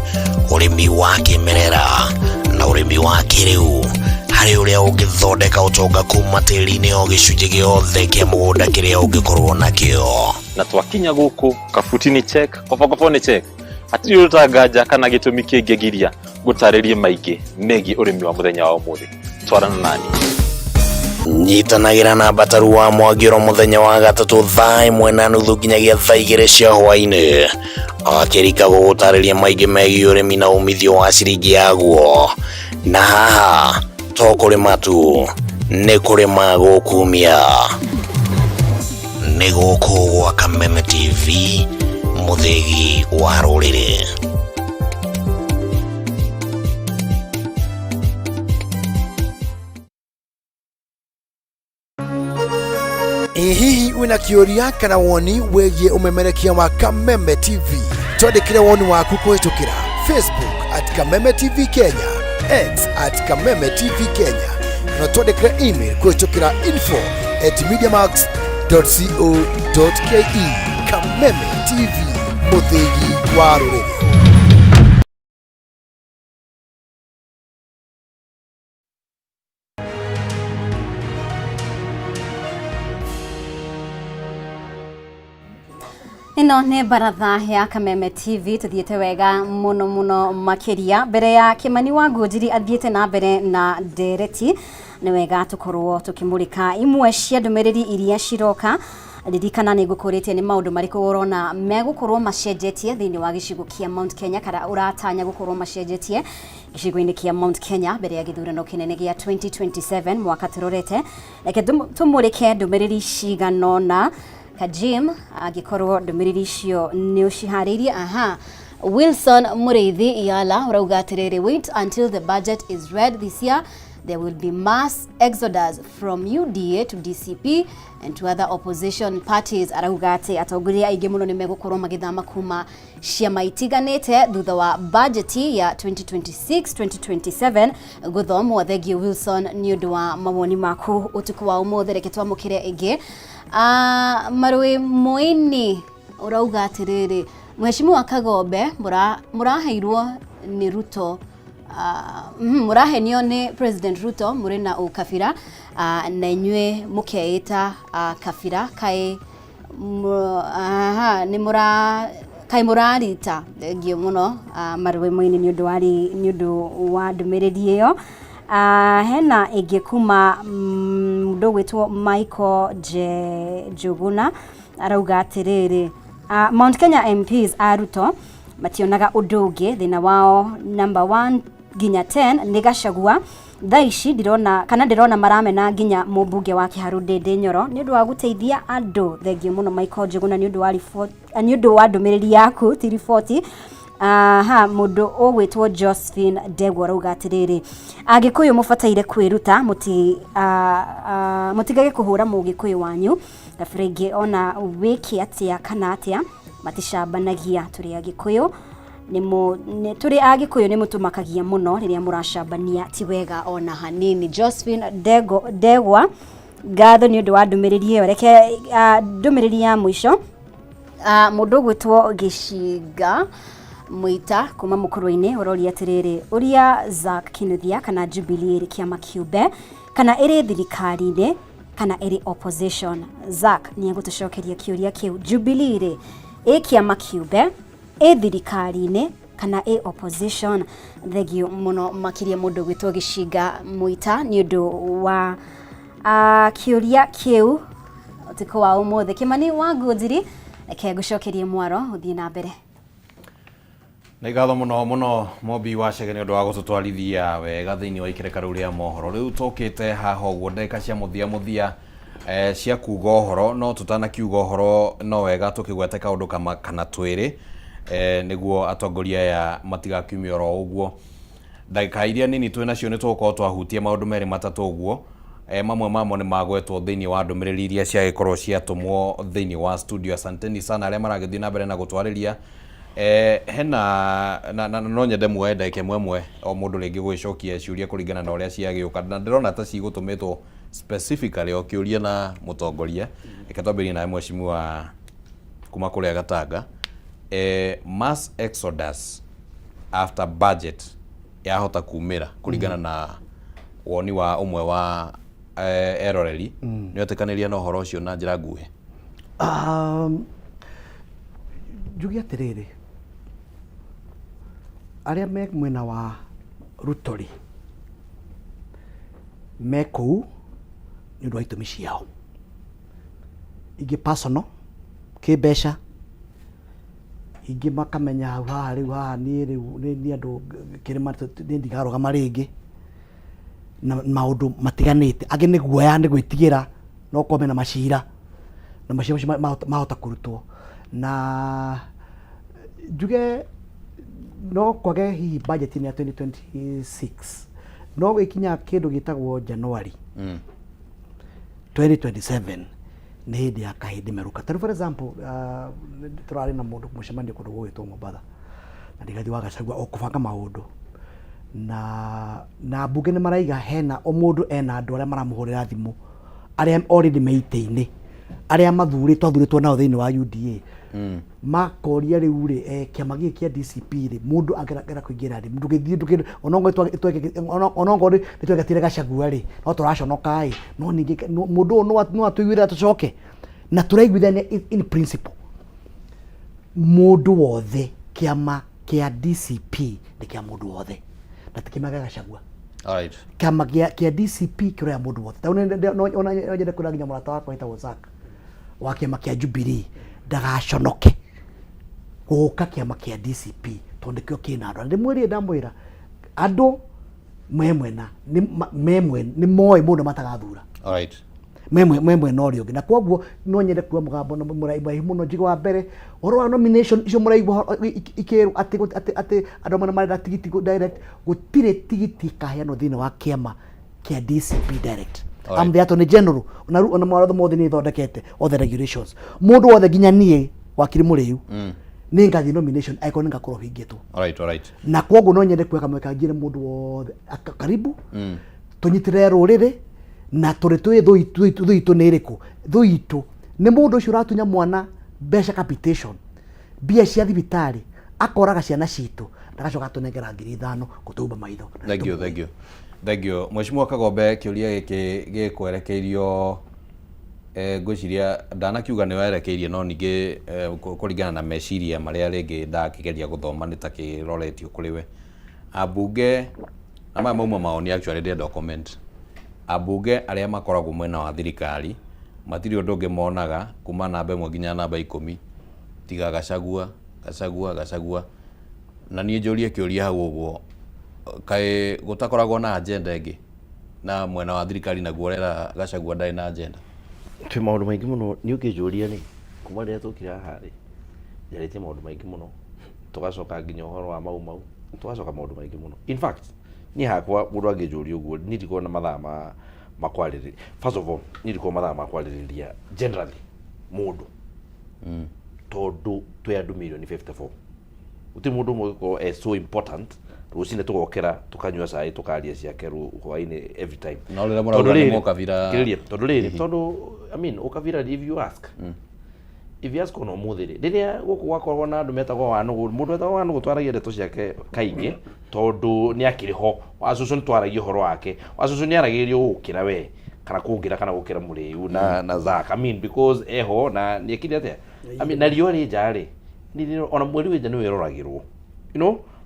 ũrĩmi wa kĩmerera na ũrĩmi wa kĩrĩu, harĩ ũrĩa ũngĩthondeka ũtonga kuma tĩri-inĩ o gĩcunjĩ gĩothe kĩa mũgũnda kĩrĩa ũngĩkorwo nakĩo. Na twakinya gũkũ kabuti nĩ check, kobokobo nĩ check, hatirĩ ũndũ ũtanganja kana gĩtũmi kĩngĩgiria ngũtarĩrie maingĩ megiĩ ũrĩmi wa mũthenya wa ũmũthĩ. Twarana nani. Nyitanagĩra na Mbataru wa Mwangĩro mũthenya wa gatatũ thaa 1:30 nginyagia thaa 2 cia hwaĩ-inĩ, akĩrika gũgũtarĩria maingĩ megiĩ ũrĩmi na umithio wa ciringi yaguo. Na haha to kũrĩma tu, nĩ kũrĩma gũkumia. Nĩ gũkũ gwa Kameme TV, mũthĩgi wa rũrĩrĩ. Ĩ hihi wĩna kĩũria kana woni wĩgiĩ ũmemerekia wa Kameme TV? Twandĩkĩre woni waku kũhĩtũkĩra Facebook at Kameme TV Kenya, X at Kameme TV Kenya, kana twandĩkĩre email kũhĩtũkĩra info@mediamax.co.ke. Kameme TV, mũthĩgi wa rũrĩrĩ. Ĩno nĩ baratha ya Kameme TV, tũthiĩte wega mũno mũno makĩria. Mbere ya Kĩmani wa Ngũnjiri athiĩte na mbere na ndereti, nĩ wega tũkorwo tũkĩmũrĩka imwe cia ndũmĩrĩri iria ciroka. Ririkana nĩ ngũkũrĩtie nĩ maũndũ marĩkũ ũrona megũkorwo macenjetie thĩinĩ wa gĩcigo kĩa Mount Kenya, kana ũratanya gũkorwo macenjetie gĩcigo-inĩ kĩa Mount Kenya mbere ya gĩthurano kĩnene gĩa 2027 mwaka tũrorete. Reke tũmũrĩke ndũmĩrĩri ciganona. Kajim, angĩkorwo ndũmĩrĩri icio nĩ ũciharĩirie. Aha, Wilson Mũrĩithi Yala ũrauga atĩrĩrĩ, wait until the budget is read this year. There will be mass exodus from UDA to DCP and to other opposition parties. Arauga atĩ atongoria aingĩ mũno nĩ megũkorwo magĩthama kuma ciama itiganĩte thutha wa bajeti ya 2026-2027 gũthomwo. Thengiũ Wilson nĩ ũndũ wa mawoni maku ũtukũ wa ũmũthĩ, reke twamũkĩre ĩngĩ. Marũĩ Moini ũrauga atĩrĩrĩ, Mheshimiwa Kagombe, mũraheirwo nĩ Ruto, mũrahenio nĩ President Ruto mũrĩ na ũkabira, na inyuĩ mũkeĩta kabira kaĩ aha, nĩ mũra kaĩ mũrarita. Thengiũ mũno, Marũĩ Moini, nĩ ũndũ wa nĩ ũndũ wa ndũmĩrĩri ĩyo. Hena ĩngĩ kuma mũndũ ũgwĩtwo Michael Njuguna, arauga atĩrĩrĩ, Mount Kenya MPs a Ruto mationaga ũndũ ũngĩ, thĩna wao number 1 nginya 10 nĩ Gachagua. Thaa ici ndirona kana ndĩrona maramena nginya mũmbunge wa Kiharu Ndindi Nyoro nĩ ũndũ wa gũteithia andũ. Thengiũ mũno Michael Njuguna nĩ ũndũ wa report, nĩ ũndũ wa ndũmĩrĩri yaku, ti riboti. Aha, mũndũ ũgwĩtwo Josephine Ndegwa arauga atĩrĩrĩ, Agĩkũyũ mũbataire kwĩruta, mũtigage kũhũra mũgĩkũyũ wanyu kabira ingĩ, ona wĩke atĩa kana atĩa maticambanagia. Tũrĩ Agĩkũyũ tũrĩ Agĩkũyũ nĩ mũtũmakagia mũno rĩrĩa mũracambania, ti wega ona hanini. Josephine Ndegwa, ngatho nĩ ũndũ wa ndũmĩrĩri ĩyo. Reke ndũmĩrĩri ya mũico, mũndũ ũgwĩtwo Gĩcinga Mũita kuma Mũkũrũ-inĩ ũroria atĩrĩrĩ, ũria Zack Kinuthia kana Jubilee ĩrĩ kĩama kĩũmbe kana ĩrĩ thirikari-inĩ kana ĩrĩ opposition. Zack nĩ egũtũcokeria kĩũria kĩu. Jubilee rĩ, ĩ kĩama kĩũmbe, ĩ thirikari-inĩ kana ĩ opposition? Thengiũ mũno makĩria mũndũ ũgwĩtwo Gĩcinga Mũita nĩ ũndũ wa kĩũria kĩu ũtukũ wa ũmũthĩ. Kĩmani wa Ngũnjiri, reke ngũcokerie mwaro ũthiĩ na mbere. Nĩ ngatho mũno mũno Mobi wa Chege nĩ ũndũ wa gũtũtwarithia wega thĩinĩ wa ikereka rĩu rĩa mohoro. Rĩu tũkĩte haha ũguo ndagĩka cia mũthia mũthia cia kuga ũhoro, no tũtanakiuga ũhoro no wega tũkĩgwete kaũndũ kama kana twĩrĩ, nĩguo atongoria aya matigakiume oro ũguo. Ndagĩka iria nini twĩ nacio nĩ tũgũkorwo twahutia maũndũ merĩ matatũ ũguo. Mamwe mamo nĩ magwetwo thĩinĩ wa ndũmĩrĩri iria ciagĩkorwo ciatũmwo thĩinĩ wa studio. Asanteni sana arĩa maragĩthiĩ na mbere na gũtwarĩria. Hena na no nyende muoe ndagĩka ĩmwe ĩmwe o mũndũ rĩngĩ gũgĩcokia ciũria kũringana na ũrĩa ciagĩũka, na ndĩrona ta cigũtũmĩtwo specifically o kĩũria na mũtongoria. Reke twambĩrĩrie nawe mheshimiwa kuma kũrĩa Gatanga. Mass exodus after budget yahota kumĩra kũringana na woni wa ũmwe wa eroreri, nĩ wetĩkanĩria na ũhoro ũcio na njĩra nguhĩ? Njuge atĩrĩrĩ, arĩa me mwena wa Ruto rĩ, me kũu nĩ ũndũ wa itũmi ciao, ingĩ personal kĩmbeca, ingĩ makamenya hau haha rĩu haha niĩ rĩu nĩ andũ kĩrĩma niĩ ndikarũgama rĩngĩ, na maũndũ matiganĩte. Angĩ nĩ guoya, nĩ gwĩtigĩra no korwo mena macira na macira macio mahota kũrutwo. Na njuge no kwage hihi budget-inĩ ya 2026, no gũgĩkinya kĩndũ gĩtagwo January 2027 nĩ hĩndĩ ya kahĩndĩ merũka. Ta rĩu for example, tũrarĩ na mũndũ mũcemanio kũndũ gũgwĩtwo Mombatha na Rigathi wa Gachagua o kũbanga maũndũ, na mbunge nĩ maraiga hena o mũndũ ena andũ arĩa maramũhũrĩra thimũ arĩa already me itĩ-inĩ, arĩa mathurĩtwo athurĩtwo nao thĩinĩ wa UDA, makoria rĩu rĩ, kĩama gĩkĩ kĩa DCP rĩ, mũndũ angĩenda kũingĩra rĩ, ndũgĩthiĩ ndũgĩ onokorwo nĩ twetire Gachagua rĩ, no tũraconoka ĩ, no ningĩ mũndũ ũyũ no atũiguĩre tũcoke na tũraiguithania in principle. Mũndũ wothe, kĩama kĩa DCP nĩ kĩa mũndũ wothe na ti kĩama gĩa Gachagua. Kĩama kĩa DCP kĩroya mũndũ wothe. Ta rĩu ona no nyende kwĩra nginya mũrata wakwa wĩtagwo Zack wa kĩama kĩa Jubilee ndagaconoke gũka kĩama kĩa DCP tondũ nĩkĩo kĩna andũ. Na ndĩmwĩrire, ndamwĩra andũ me mwena me mwena nĩ moĩ mũndũ matagathura. Me mwena ũrĩa ũngĩ, na koguo no nyende kuga mũgambo na mũraihu mũno njigo wa mbere ũhoro wa nomination icio mũraigua ikĩrwo atĩ atĩ andũ amwe marenda tigiti direct, gũtirĩ tigiti ĩkaheanwo thĩinĩ wa kĩama Kĩa DCP direct. Alright. I'm the attorney general ona rĩu ona mawatho mothe nĩ thondekete all the regulations, mũndũ wothe nginya niĩ wakiri mũrĩu nĩ ngathiĩ nomination angĩkorwo nĩ ngakorwo hingĩtwo. Alright, alright. Na kwoguo no nyende kuoya kamweke njĩre mũndũ wothe karibu tũnyitĩrĩre rũrĩrĩ na tũrĩ twĩ thũ itũ, thũ itũ nĩ ĩrĩkũ? Thũ itũ nĩ mũndũ ũcio ũratunya mwana mbeca, capitation, mbia cia thibitarĩ, akoraga ciana citũ na agacoka atũnengera 5,000 gũtũmba maitho. Thank you, thank you. Thank you. Mheshimiwa Kagombe, kĩũria gĩkĩ gĩkwerekeirio, ngwĩciria ndanakiuga nĩ werekeirie, no ningĩ kũringana na meciria marĩa rĩngĩ ndakĩgeria gũthoma nĩ ta kĩroretio kũrĩ we. Ambunge na maya mauma maoni, actually ndĩrenda comment. Ambunge arĩa makoragwo mwena wa thirikari matirĩ ũndũ ũngĩ monaga kuma namba 1 nginya namba 10 tiga Gachagua, Gachagua, Gachagua. Na niĩ njũrie kĩũria hau ũguo, kaĩ gũtakoragwo na agenda ĩngĩ na mwena wa thirikari naguo ũrera Gachagua ndarĩ na agenda? Twĩ maũndũ maingĩ mũno. Niĩ ũngĩnjũria rĩ, kuma rĩrĩa tũkire haha rĩ, njarĩtie maũndũ maingĩ mũno, tũgacoka nginya ũhoro wa Mau Mau, tũgacoka maũndũ maingĩ mũno. In fact, niĩ hakwa mũndũ angĩnjũria ũguo, niĩ ndikoragwo na mathaa ma kwarĩrĩria. First of all, niĩ ndikoragwo mathaa ma kwarĩrĩria generally mũndũ, tondũ twĩ andũ mirioni 54, gũtirĩ mũndũ ũmwe ũngĩkorwo e so important rũcinĩ tũgokĩra tũkanyua cai tũkaria ciake hwainĩ every time. No rĩrĩa mũrauga Tondũ nĩ rĩrĩ, mũkabira. Kĩrĩria, tondũ rĩrĩ, tondũ I mean ũkabira, if you ask ona ũmũthĩ rĩ, rĩrĩa gũkũ gwakoragwo na andũ metagwo Wanũgũ, mũndũ wetagwo Wanũgũ twaragia ndeto ciake kaingĩ tondũ nĩ akĩrĩ ho. Wacũcũ nĩ twaragia ũhoro wake, wacũcũ nĩ aragĩrĩrio gũkĩra we kana kũngĩra kana gũkĩra mũrĩu na Zack, I mean, because eho na nĩ ekire atĩa, I mean, na riũa rĩ nja rĩ, ona mweri wĩ nja nĩ wĩroragĩrwo,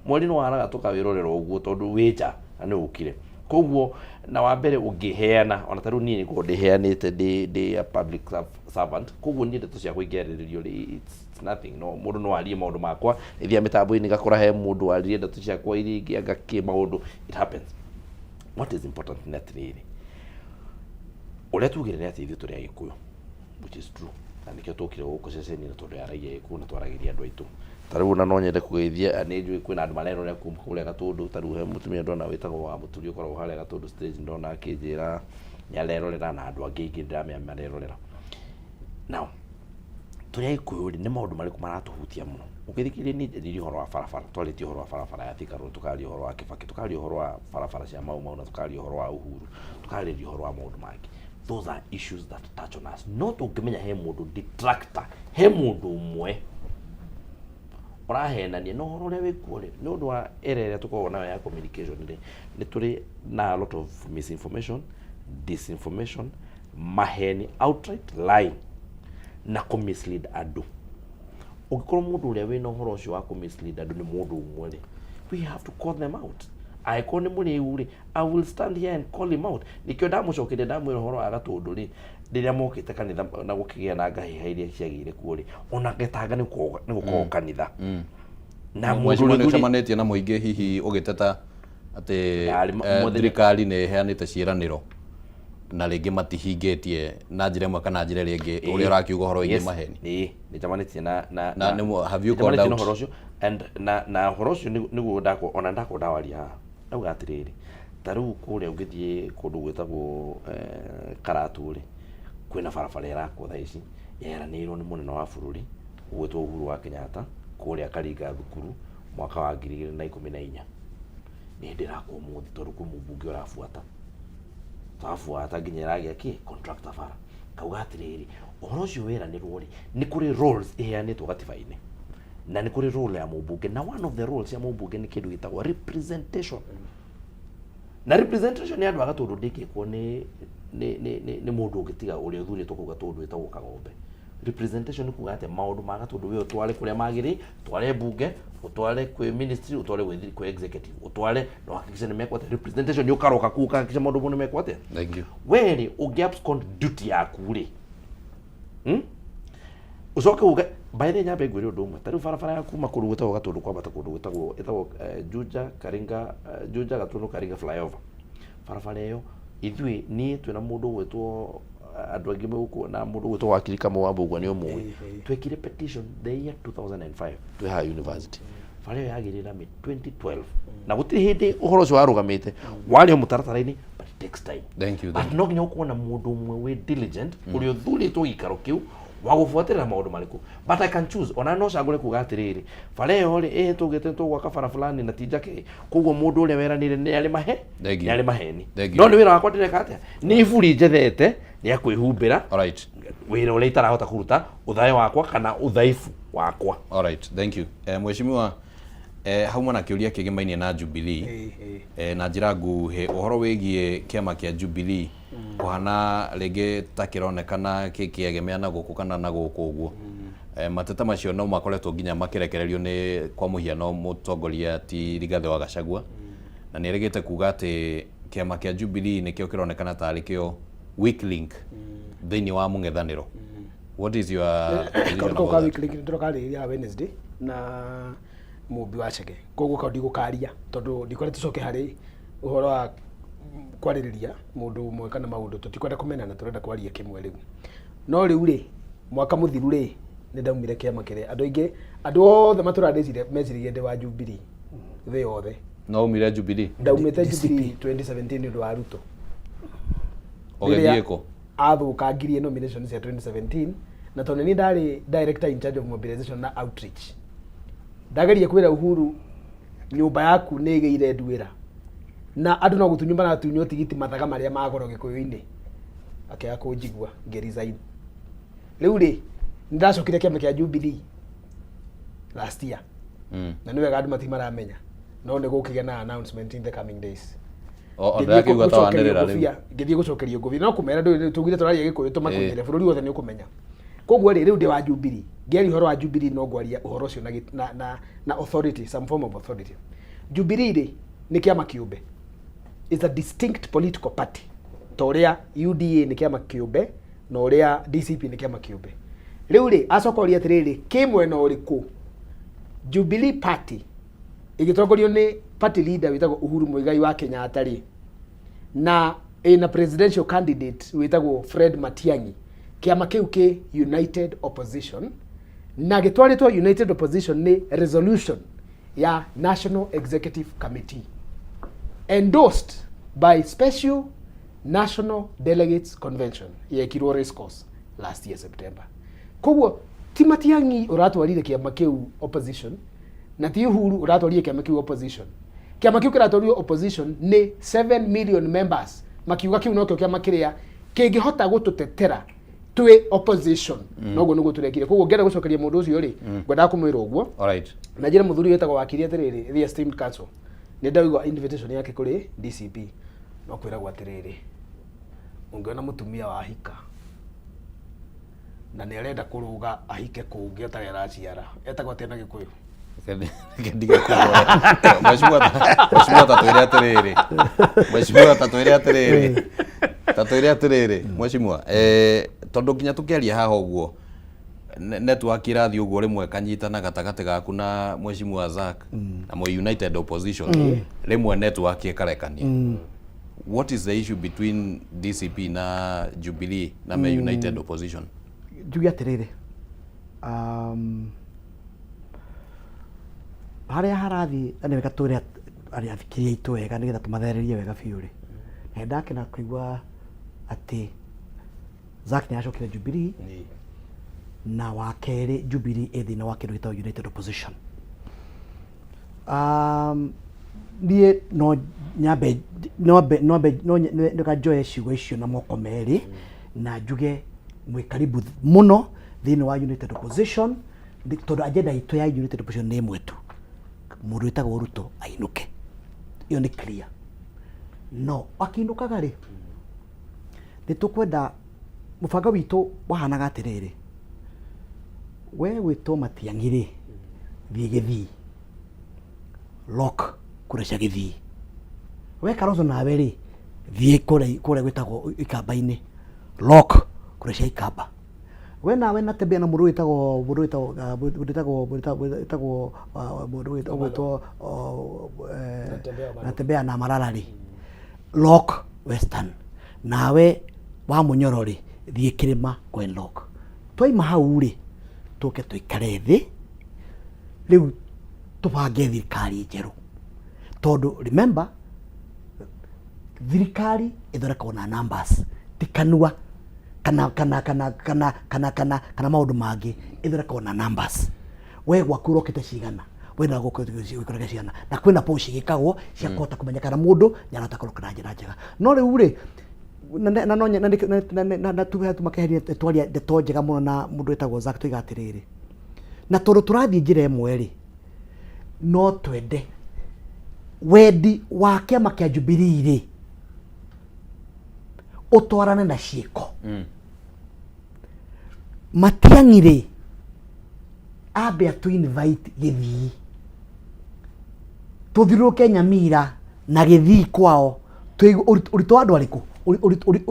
mweri nĩ waraga tũkawĩrorera ũguo tondũ wĩ nja na nĩ ũkire. Koguo na wa mbere ũngĩheana ona ta rĩu niĩ nĩngorwo ndĩheanĩte ndĩ a public servant, koguo niĩ ndeto ciakwa ingĩarĩrĩrio rĩ, it's nothing. No mũndũ no arie maũndũ makwa ithia mĩtambo-inĩ, ngakora he mũndũ waririe ndeto ciakwa iria ingĩ anga kĩ maũndũ. It happens. What is important nĩ atĩrĩrĩ, ũrĩa tugire nĩ atĩ ithuĩ tũrĩ Agĩkũyũ, which is true, na nĩkĩo tũkire gũkũ ceceni na tondũ yaragia Gĩkũyũ na twaragĩria andũ aitũ. Ta rĩu ona no nyende kũgeithia, nĩ njũĩ kwĩna andũ marerorera kuma kũrĩa Gatũndũ. Ta rĩu he mũtumia ndona wĩtagwo wa Mũturi ũkoragwo harĩa Gatũndũ stage, ndona akĩnjĩra nĩ arerorera, na andũ angĩ aingĩ ndĩramenya marerorera. Now tũrĩ Agĩkũyũ rĩ, nĩ maũndũ marĩkũ maratũhutia mũno? Ũngĩthikĩrĩria niĩ njaririe ũhoro wa barabara, twarĩtie ũhoro wa barabara ya Thika Road, tũkaria ũhoro wa Kibaki, tũkaria ũhoro wa barabara cia Mau Mau, na tũkaria ũhoro wa Uhuru, tũkarĩria ũhoro wa maũndũ mangĩ. Those are issues that touch on us. No tũngĩmenya he mũndũ detractor, he mũndũ ũmwe ũrahenania na ũhoro ũrĩa wĩkuo rĩ, nĩ ũndũ wa era ĩrĩa tũkoragwo nayo ya communication rĩ, nĩ tũrĩ na a lot of misinformation, disinformation, maheni, outright lying na kũ mislead andũ. Ũngĩkorwo mũndũ ũrĩa wĩna ũhoro ũcio wa kũ mislead andũ nĩ mũndũ ũmwe rĩ, we have to call them out. Angĩkorwo nĩ mũrĩu rĩ, I will stand here and call him out. Nĩkĩo ndamũcokeria ndamwĩra ũhoro wa Gatũndũ rĩ, rĩrĩa mokĩte kanitha na gũkĩgĩa na ngahĩha iria ciagĩire kuo rĩ, ona getanga nĩ gũkorwo kanitha na mũndũ Mheshimiwa, ũrĩa nĩ ũcemanĩtie na mũingĩ hihi ũgĩteta atĩ Ndarĩ mũthenya- thirikari nĩ ĩheanĩte ciĩranĩro na rĩngĩ matihingĩtie na njĩra ĩmwe kana njĩra ĩrĩa ĩngĩ, ũrĩa ũrakiuga ũhoro wĩgiĩ maheni? Ĩĩ, nĩ njamanĩtie na na Na have you called nĩnjamanĩtie na out? ũhoro ũcio and na ũhoro ũcio nĩguo ndakwo ona ndakwo ndawaria haha ndauga atĩrĩrĩ, ta rĩu kũrĩa ũngĩthiĩ kũndũ gwĩtagwo Karatu rĩ, kwĩna barabara ĩrakwo thaa ici yeranĩirwo nĩ mũnene wa bũrũri ũgwĩtwo Uhuru wa Kenyatta kũrĩa Karinga thukuru mwaka wa 2014. Nĩ hĩndĩ ĩrakwo ũmũthĩ tondũ kwĩ mũmbunge ũrabuata twabuata nginya ĩragĩa kĩ contractor bara. Kauga atĩrĩrĩ, ũhoro ũcio weranĩrwo rĩ, nĩ kũrĩ roles iheanĩtwo gatiba-inĩ na nĩ kũrĩ role ya mũmbunge, na one of the roles ya mũmbunge nĩ kĩndũ gĩtagwo representation, na representation ya andũ a Gatũndũ ndĩngĩkwo nĩ mũndũ ũngĩ tiga ũrĩa ũthurĩtwo kũu Gatũndũ wĩtagwo Kagombe. Representation nĩ kuga atĩ maũndũ ma Gatũndũ we ũtware kũrĩa magĩrĩ, ũtware mbunge, ũtware kwĩ ministry, ũtware kwĩ executive, ũtware na ũhakikishe nĩ mekwo atĩa. Representation nĩ ũkaroka kũu ũkahakikisha maũndũ mo nĩ mekwo atĩa. Thank you. We rĩ, ũngĩ abscond duty yaku rĩ, Ũcoke uge, by the way, nyambe ngwĩre ũndũ ũmwe. Ta rĩu barabara ya kuma kũndũ gwĩtagwo Gatũndũ kwambata kũndũ gwĩtagwo ĩtagwo Juja Karinga, Juja Gatũndũ Karinga flyover, barabara ĩyo ithuĩ niĩ twĩna mũndũ ũgwĩtwo andũ aingĩ megũkũ na mũndũ ũgwĩtwo Wakiri Kamau wa Mbũgua nĩ ũmũĩ, twekire petition the year 2005 twĩ haha university. Bara ĩyo yagĩrĩra mĩ 2012 na gũtirĩ hĩndĩ ũhoro ũcio warũgamĩte, warĩ o mũtaratara-inĩ, but it takes time. Thank you, But thank you. no nginya ũkorwo na mũndũ ũmwe wĩ diligent, ũrĩa ũthurĩtwo gĩikaro kĩu wa gũbuatĩrĩra maũndũ marĩkũ. But I can choose, ona no cagũre kuga atĩrĩrĩ, bara ĩyo rĩ ĩhĩtũkĩte tũgwaka bara fulani na ti njake, koguo mũndũ ũrĩa weranĩire nĩ arĩ mahe Thank you. nĩ arĩ maheni. Thank you. No nĩ wĩra wakwa ndĩreka atĩa? Nĩ iburi njethete rĩa kwĩhumbĩra Alright. wĩra ũrĩa itarahota kũruta, ũthayo wakwa kana udhaifu wakwa. Alright, thank you. Mheshimiwa, hauma na kĩũria kĩgĩmainie na Jubilee na njĩra nguhĩ, ũhoro wĩgiĩ kĩama kĩa Jubilee kũhana rĩngĩ ta kĩronekana kĩkĩegemea na gũkũ kana na gũkũ ũguo. Mateta macio no makoretwo nginya makĩrekererio nĩ kwa mũhiano mũtongoria ti Rigathĩ wa Gachagua, na nĩ erĩgĩte kuga atĩ kĩama kĩa Jubilee nĩkĩo kĩronekana tarĩ kĩo weak link thĩinĩ wa mũng'ethanĩro. What is your position Kaũndũ kau about ka that? weak link nĩtũrakarĩrĩria Wednesday na mũmbi wa Chege, koguo kau ndigũkaria tondũ ndikwenda tũcoke harĩ ũhoro wa kwarĩrĩria mũndũ ũmwe kana maũndũ, tũtikwenda kũmenana, tũrenda kwaria kĩmwe rĩu. No rĩu rĩ, mwaka mũthiru rĩ, nĩ ndaumire kĩama kĩrĩa andũ aingĩ, andũ othe matũraga meciragia ndĩ wa Jubilee thĩ yothe. No umire Jubilee? Ndaumĩte Jubilee 2017 nĩ ũndũ wa Ruto. Ũgĩthiĩ kũ? Athũkangirie nomination cia 2017, na tondũ nĩ ndarĩ director in charge of mobilization na outreach, ndageria kwĩra Uhuru, nyũmba yaku nĩ ĩgĩire nduĩra na andũ no gũtunywo maratunywo tigiti mathaga marĩa ma goro gĩkũyũ-inĩ, akĩaga kũnjigua, ngĩ resign. Rĩu rĩ, nĩ ndacokire kĩama kĩa Jubilee last year, na nĩ wega andũ mati maramenya, no nĩ gũkĩgĩa na announcement in the coming days. O Ngĩthiĩ ndĩrakĩigua ta gũcokerio wanĩrĩra rĩu. ngũbia, ngĩthiĩ gũcokerio ngũbia no kũmera ndũĩ tugire tũraria gĩkũyũ tũmakunyĩre bũrũri wothe nĩ ũkũmenya. Koguo rĩ, rĩu ndĩ wa Jubilee, ngĩaria ũhoro wa Jubilee no ngwaria ũhoro ũcio na authority, some form of authority. Jubilee rĩ, nĩ kĩama kĩũmbe, it's a distinct political party, ta ũrĩa UDA nĩ kĩama kĩũmbe na ũrĩa DCP nĩ kĩama kĩũmbe. Rĩu rĩ, acoka ũria atĩrĩrĩ, kĩ mwena ũrĩkũ? Jubilee Party ĩgĩtongorio nĩ party leader wĩtagwo Uhuru Muigai wa Kenyatta rĩ, na ĩna presidential candidate wĩtagwo Fred Matiang'i, kĩama kĩu kĩ United Opposition, na gĩtwarĩtwo United Opposition nĩ resolution ya National Executive Committee endorsed by Special National Delegates Convention yekirwo Racecourse last year September. Koguo ti Matiang'i ũratwarire kĩama kĩu opposition, na ti Uhuru ũratwarire kĩama kĩu opposition. Kĩama kĩu kĩratwarirwo opposition nĩ 7 million members makiuga kĩu nokĩo kĩama kĩrĩa kĩngĩhota gũtũtetera twĩ opposition. Noguo nĩguo tũrekire. Koguo ngĩenda gũcokeria mũndũ ũcio rĩ, ngwendaga kũmwĩra ũguo. Alright. Na njĩre mũthuri wĩtagwo wakiri atĩrĩrĩ, the esteemed counsel, nĩ ndaigua invitation yake kũrĩ DCP, no kwĩragwo atĩrĩrĩ, ũngĩona mũtumia wahika na nĩ arenda kũrũga ahike kũngĩ atarĩ araciara, etagwo atĩa na Gĩkũyũ? Reke ndige kũgũra. Mheshimiwa mheshimiwa tatwĩre atĩrĩrĩ, mheshimiwa tatwĩre atĩrĩrĩ, tatwĩre atĩrĩrĩ mheshimiwa, tondũ nginya tũkĩaria haha ũguo network ĩrathiĩ ũguo rĩmwe kanyitana gatagatĩ gaku na mheshimiwa Zack na mwe United Opposition, rĩmwe network ĩkarekania. What is the issue between DCP na Jubilee na me United Opposition? Njuge atĩrĩrĩ, harĩa harathiĩ na nĩ wega twĩre arĩa athikĩrĩria aitũ wega nĩgetha tũmathererie wega biũ rĩ, na nĩndakena kũigua atĩ Zack nĩ acokire Jubilee, na wa kerĩ Jubilee ĩ thĩinĩ wa kĩndũ gĩtagwo United Opposition. Niĩ no nyambe no ambe no ambe no reka njoe ciugo icio na moko merĩ na njuge mwĩ karibu mũno thĩinĩ wa United Opposition, tondũ agenda itũ ya United Opposition nĩ ĩmwe tu, mũndũ wĩtagwo Ruto ainũke, ĩyo nĩ clear. No akĩinũkaga rĩ, nĩ tũkwenda mũbango witũ wahanaga atĩrĩrĩ, we gwĩtwo Matiang'i rĩ, thiĩ Gĩthii, lock kura cia Gĩthii. We Kalonzo nawe rĩ, thiĩ kũrĩa gwĩtagwo Ikamba-inĩ, lock kura cia Ikamba. We nawe Natembeya na mũndũ wĩtagwo mũndũ wĩtagwo mũndũ wĩtagwo mũndũ wĩtagwo mũndũ wĩtagwo Natembeya na Malala rĩ, lock Western. Nawe wa Munyoro rĩ, thiĩ kĩrĩma go and lock. Twaima hau rĩ, tũke tũikare thĩ rĩu tũbange thirikari njerũ, tondũ remember Thirikari ĩthondekagwo na numbers, ti kanua kana kana kana kana kana kana kana maũndũ mangĩ, ĩthondekagwo na numbers. We gwaku ũrokĩte cigana, we na gũkĩte cigana, na kwĩna poll cigĩkagwo cia kũhota kũmenya kana mũndũ nĩ arahota kũroka na njĩra njega. No rĩu rĩ, na na na no na na na na na tuge tumakeheria, twaria ndeto njega mũno na mũndũ wĩtagwo Zack, tuiga atĩrĩrĩ, na tondũ tũrathiĩ njĩra ĩmwe rĩ, no twende wendi wa kĩama kĩa Jubilee rĩ ũtwarane na ciĩko. Matiang'i rĩ, ambe atũ invite Gĩthii, tũthiũrũrũke Nyamira na Gĩthii kwao, tũigue ũritũ wa andũ arĩkũ,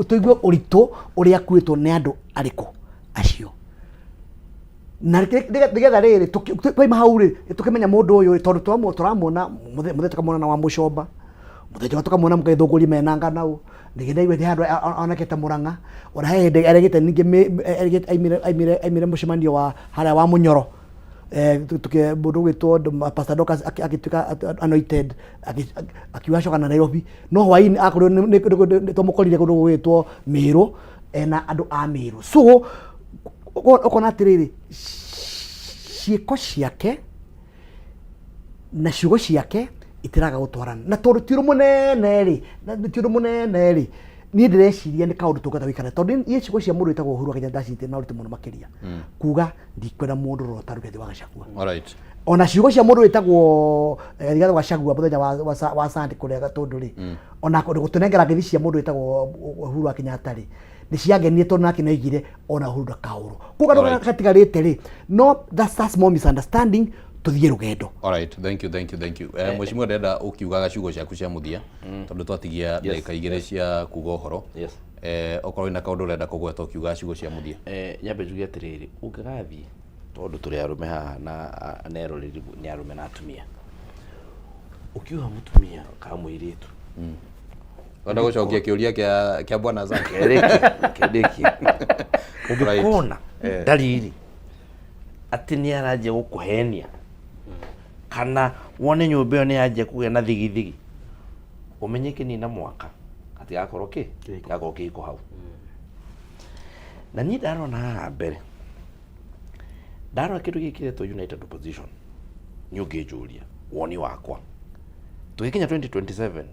tũigue ũritũ ũrĩa akuĩtwo nĩ andũ arĩkũ acio, na nĩgetha rĩrĩ twaima hau rĩ, tũkĩmenya mũndũ ũyũ rĩ, tondũ tũramuona mũthenya tũkamuona na wa mũcomba, mũthenya ũngĩ tũkamuona mũgĩthũngũri mena nganau, ningĩ ndaiguĩte handũ onekete Mũrang'a, ona he hĩndĩ erĩgĩte ningĩ erĩgĩte aimire aimire mũcemanio wa harĩa wa Mũnyoro, mũndũ ũgwĩtwo Pastor Dorcas agĩtuĩka anointed, akiuga acoka na Nairobi, no hwaĩ-inĩ akorirwo twamũkorire kũndũ gũgwĩtwo Mĩrũ ena andũ a Mĩrũ. So ũkona atĩrĩrĩ, ciĩko ciake na ciugo ciake itiraga gũtwarana, na tondũ ti ũndũ mũnene rĩ, na ti ũndũ mũnene rĩ, niĩ ndĩreciria nĩ kaũndũ tũngĩhota gũikara, tondũ niĩ ciugo cia mũndũ wĩtagwo Uhuru wa Kenyatta ndacinyitire na ũritũ mũno makĩria, kuga ndikwenda mũndũ ũrota Rigathĩ wa Gachagua. Alright. Ona ciugo cia mũndũ wĩtagwo Rigathĩ wa Gachagua mũthenya wa Sunday kũrĩa Gatũndũ rĩ, ona gũtũnengera ngeithi cia mũndũ wĩtagwo Uhuru wa Kenyatta rĩ, nĩ ciangenirie, tondũ nake nĩaigire ona Uhuru ndakaũrwo. Koguo andũ gatigarĩte rĩ, no that's a small misunderstanding, tũthiĩ rũgendo. Alright, thank you, thank you, thank you. Mheshimiwa, ndĩrenda ũkiugaga ciugo ciaku cia mũthia, tondũ twatigia ndagĩka 2 cia kuga ũhoro. Okorwo wĩna kaũndũ ũrenda kũgweta ũkiugaga ciugo cia mũthia. Nyambe njuge atĩrĩrĩ, ũngĩgathiĩ, tondũ tũrĩ arũme haha na eroreri nĩ arũme na atumia, ũkiuga mũtumia kana mũirĩtu. Wenda gũcokia kĩũria kĩa bwana Zack? Kĩndĩkie. Ũngĩkona ndariri atĩ nĩ aranjia gũkũhenia, kana wone nyũmba ĩyo nĩ yanjia kũgĩa na thigithigi, ũmenye kĩnina mwaka hatigakorwo kĩ gatigakorwo kĩhiko hau. Na niĩ ndarona haha mbere, ndarora kĩndũ gĩkĩ kĩretwo United Opposition, nĩ ũngĩnjũria woni wakwa, tũgĩkinya 2027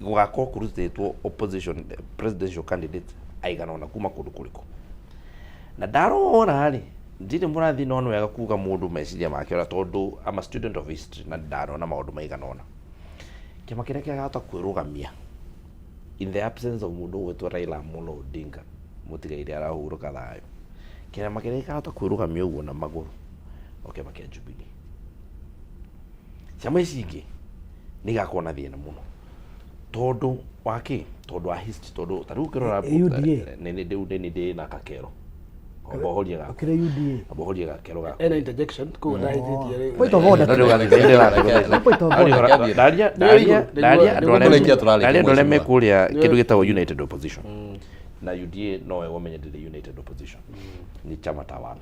gũgakorwo kũrutĩtwo opposition presidential candidate aigana ũna kuma kũndũ kũrĩkũ. Na ndarora rĩ, ndirĩ mũrathi, no nĩ wega kuga mũndũ meciria make ũrĩa, tondũ I'm a student of history na ndanona maũndũ maigana ũna. Kĩama kĩrĩa kĩagahota kwĩrũgamia in the absence of mũndũ ũgwĩtwo Raila Amolo Odinga, mũtigaire arahurũka thayũ, kĩama kĩrĩa gĩkahota kwĩrũgamia ũguo na magũrũ no kĩama kĩa Jubilee. Ciama ici ingĩ nĩ igakorwo na thĩna mũno, tondũ wa kĩ? Tondũ wa history, tondũ ta rĩu ũkĩrora UDA. Nĩ rĩu nĩ ndĩ na kakero, amba ũhorie gaka. Ũkĩrĩ UDA. Amba ũhorie gakero gaka. Ena interjection koguo ndahĩtĩtie rĩu. Point of order. No rĩu gathiĩ. Point of order. Ndaria ndaria ndaria andũ arĩa ndaria andũ arĩa me kũrĩa kĩndũ gĩtagwo United Opposition, na UDA no wega ũmenye ndĩrĩ United Opposition, nĩ chama tawala.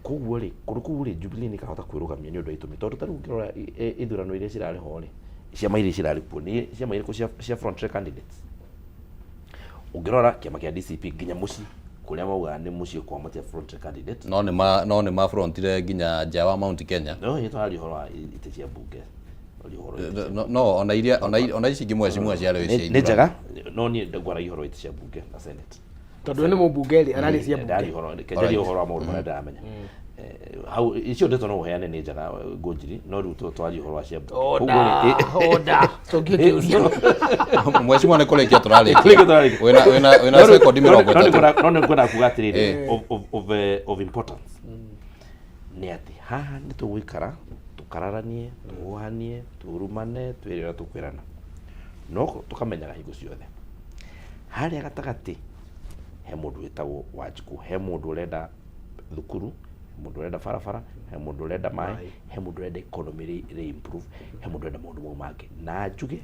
Koguo rĩ, kũndũ kũu rĩ, Jubilee nĩ ĩkahota kwĩrũgamia nĩ ũndũ wa itũmi, tondũ ta rĩu ũngĩrora ithurano iria cirarĩ ho rĩ, ciama iria cirarĩ kuo nĩ ciama irĩkũ cia front candidates? Ũngĩrora kĩama kĩa DCP, nginya mũciĩ kũrĩa maugaga nĩ mũciĩ kwao matia front candidate. No nĩ ma frontire nginya nja wa Mount Kenya. No nĩ tũraria ũhoro wa itĩ cia mbunge. Tũraria ũhoro wa itĩ cia No, no ona iria ona ici ingĩ mheshimiwa ciarĩ cia Nĩ njega, no niĩ ngwaragia ũhoro wa itĩ cia mbunge na senate. Tondũ we nĩ mũmbunge rĩ, araria cia mbunge. Ndaria ũhoro, reke njarie ũhoro wa maũndũ marĩa ndĩramenya. Hau icio ndeto no ũheane nĩ njega, Ngũnjiri, no rĩu twarie ũhoro wa cia mbunge. Order, Koguo rĩ, order. Cokia kĩũria. Mheshimiwa, nĩ kũrĩkia tũrarĩkia. Kũrĩkia tũrarĩkia. Wĩna sekondi mĩrongo No nĩ ĩtatũ. no nĩ ngwenda kuga atĩrĩrĩ, of importance nĩ atĩ haha nĩ tũgũikara tũkararanie, tũhũhanie, tũrumane, twĩre ũrĩa tũkwĩrana, no tũkamenyaga hingo ciothe harĩa gatagatĩ he mũndũ wĩtagwo Wanjikũ, he mũndũ ũrenda thukuru, he mũndũ ũrenda barabara, he mũndũ ũrenda maĩ, he mũndũ ũrenda economy rĩ improve, he mũndũ ũrenda maũndũ mau mangĩ. Na njuge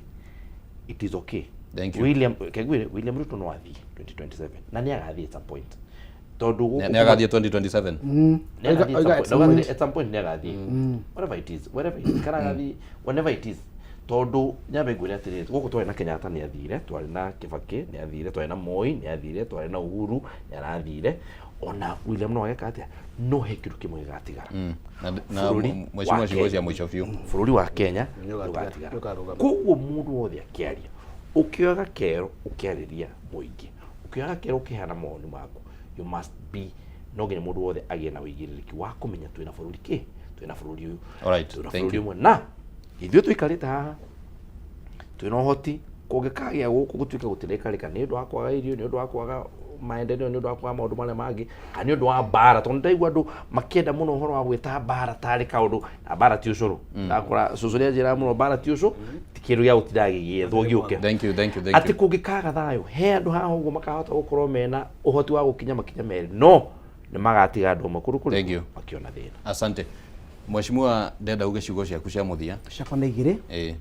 it is okay. Thank you. William Kegwire, William Ruto no athiĩ 2027 na nĩ agathiĩ at some point, tondũ gũkũ Nĩ agathiĩ 2027. Nĩ agathiĩ Oiga at at some some point. point. At some point nĩ agathiĩ, whatever it is, wherever it is, kana agathiĩ whenever it is, Tondũ nyambe ngwĩre atĩrĩrĩ, gũkũ twarĩ na Kenyatta nĩ athire, twarĩ na Kibaki nĩ athire, twarĩ na Moi nĩ athire, twarĩ na Uhuru nĩ arathire, ona William no ageka atĩa, no he kĩndũ kĩmwe gĩgatigara. Na Bũrũri mheshimiwa wa ciugo Kenya. cia mũico biũ. Bũrũri wa Kenya Nĩ ũgatigara. nĩ ũgatigara. Koguo mũndũ wothe akĩaria, ũkĩoya gakero ũkĩarĩria mũingĩ, ũkĩoya gakero ũkĩheana mawoni maku, you must be, no nginya mũndũ wothe agĩe na ũigĩrĩrĩki wa kũmenya twĩna bũrũri kĩ, twĩna bũrũri ũyũ, Alright, twĩna thank bũrũri you. ũmwe na ithuĩ tũikarĩte haha twĩna ũhoti kũngĩkagĩa gũkũ gũtuĩke gũtiraikarĩka nĩ ũndũ wa kwaga irio, nĩ ũndũ wa kwaga maendeleo, nĩ ũndũ wa kwaga maũndũ marĩa mangĩ, kana nĩ ũndũ wa mbara, tondũ ndaigua andũ makĩenda mũno ũhoro wa gwĩta mbara tarĩ kaũndũ, na mbara ti ũcũrũ. Ndakora cũcũ nĩ anjĩraga mũno mbara ti ũcũ, ti kĩndũ gĩa gũtinda gĩgĩethwo gĩũke. Thank you, thank you, thank Atĩ you. kũngĩkaga thayũ, he andũ haha ũguo makahota gũkorwo mena ũhoti wa gũkinya makinya merĩ, no nĩ magatiga andũ amwe kũndũ kũrĩkũ? Thank you. Makĩona thĩna. Asante. Mheshimiwa, ndenda uge ciugo ciaku cia mũthia. Ciakwa nĩ igĩrĩ. Ĩĩ.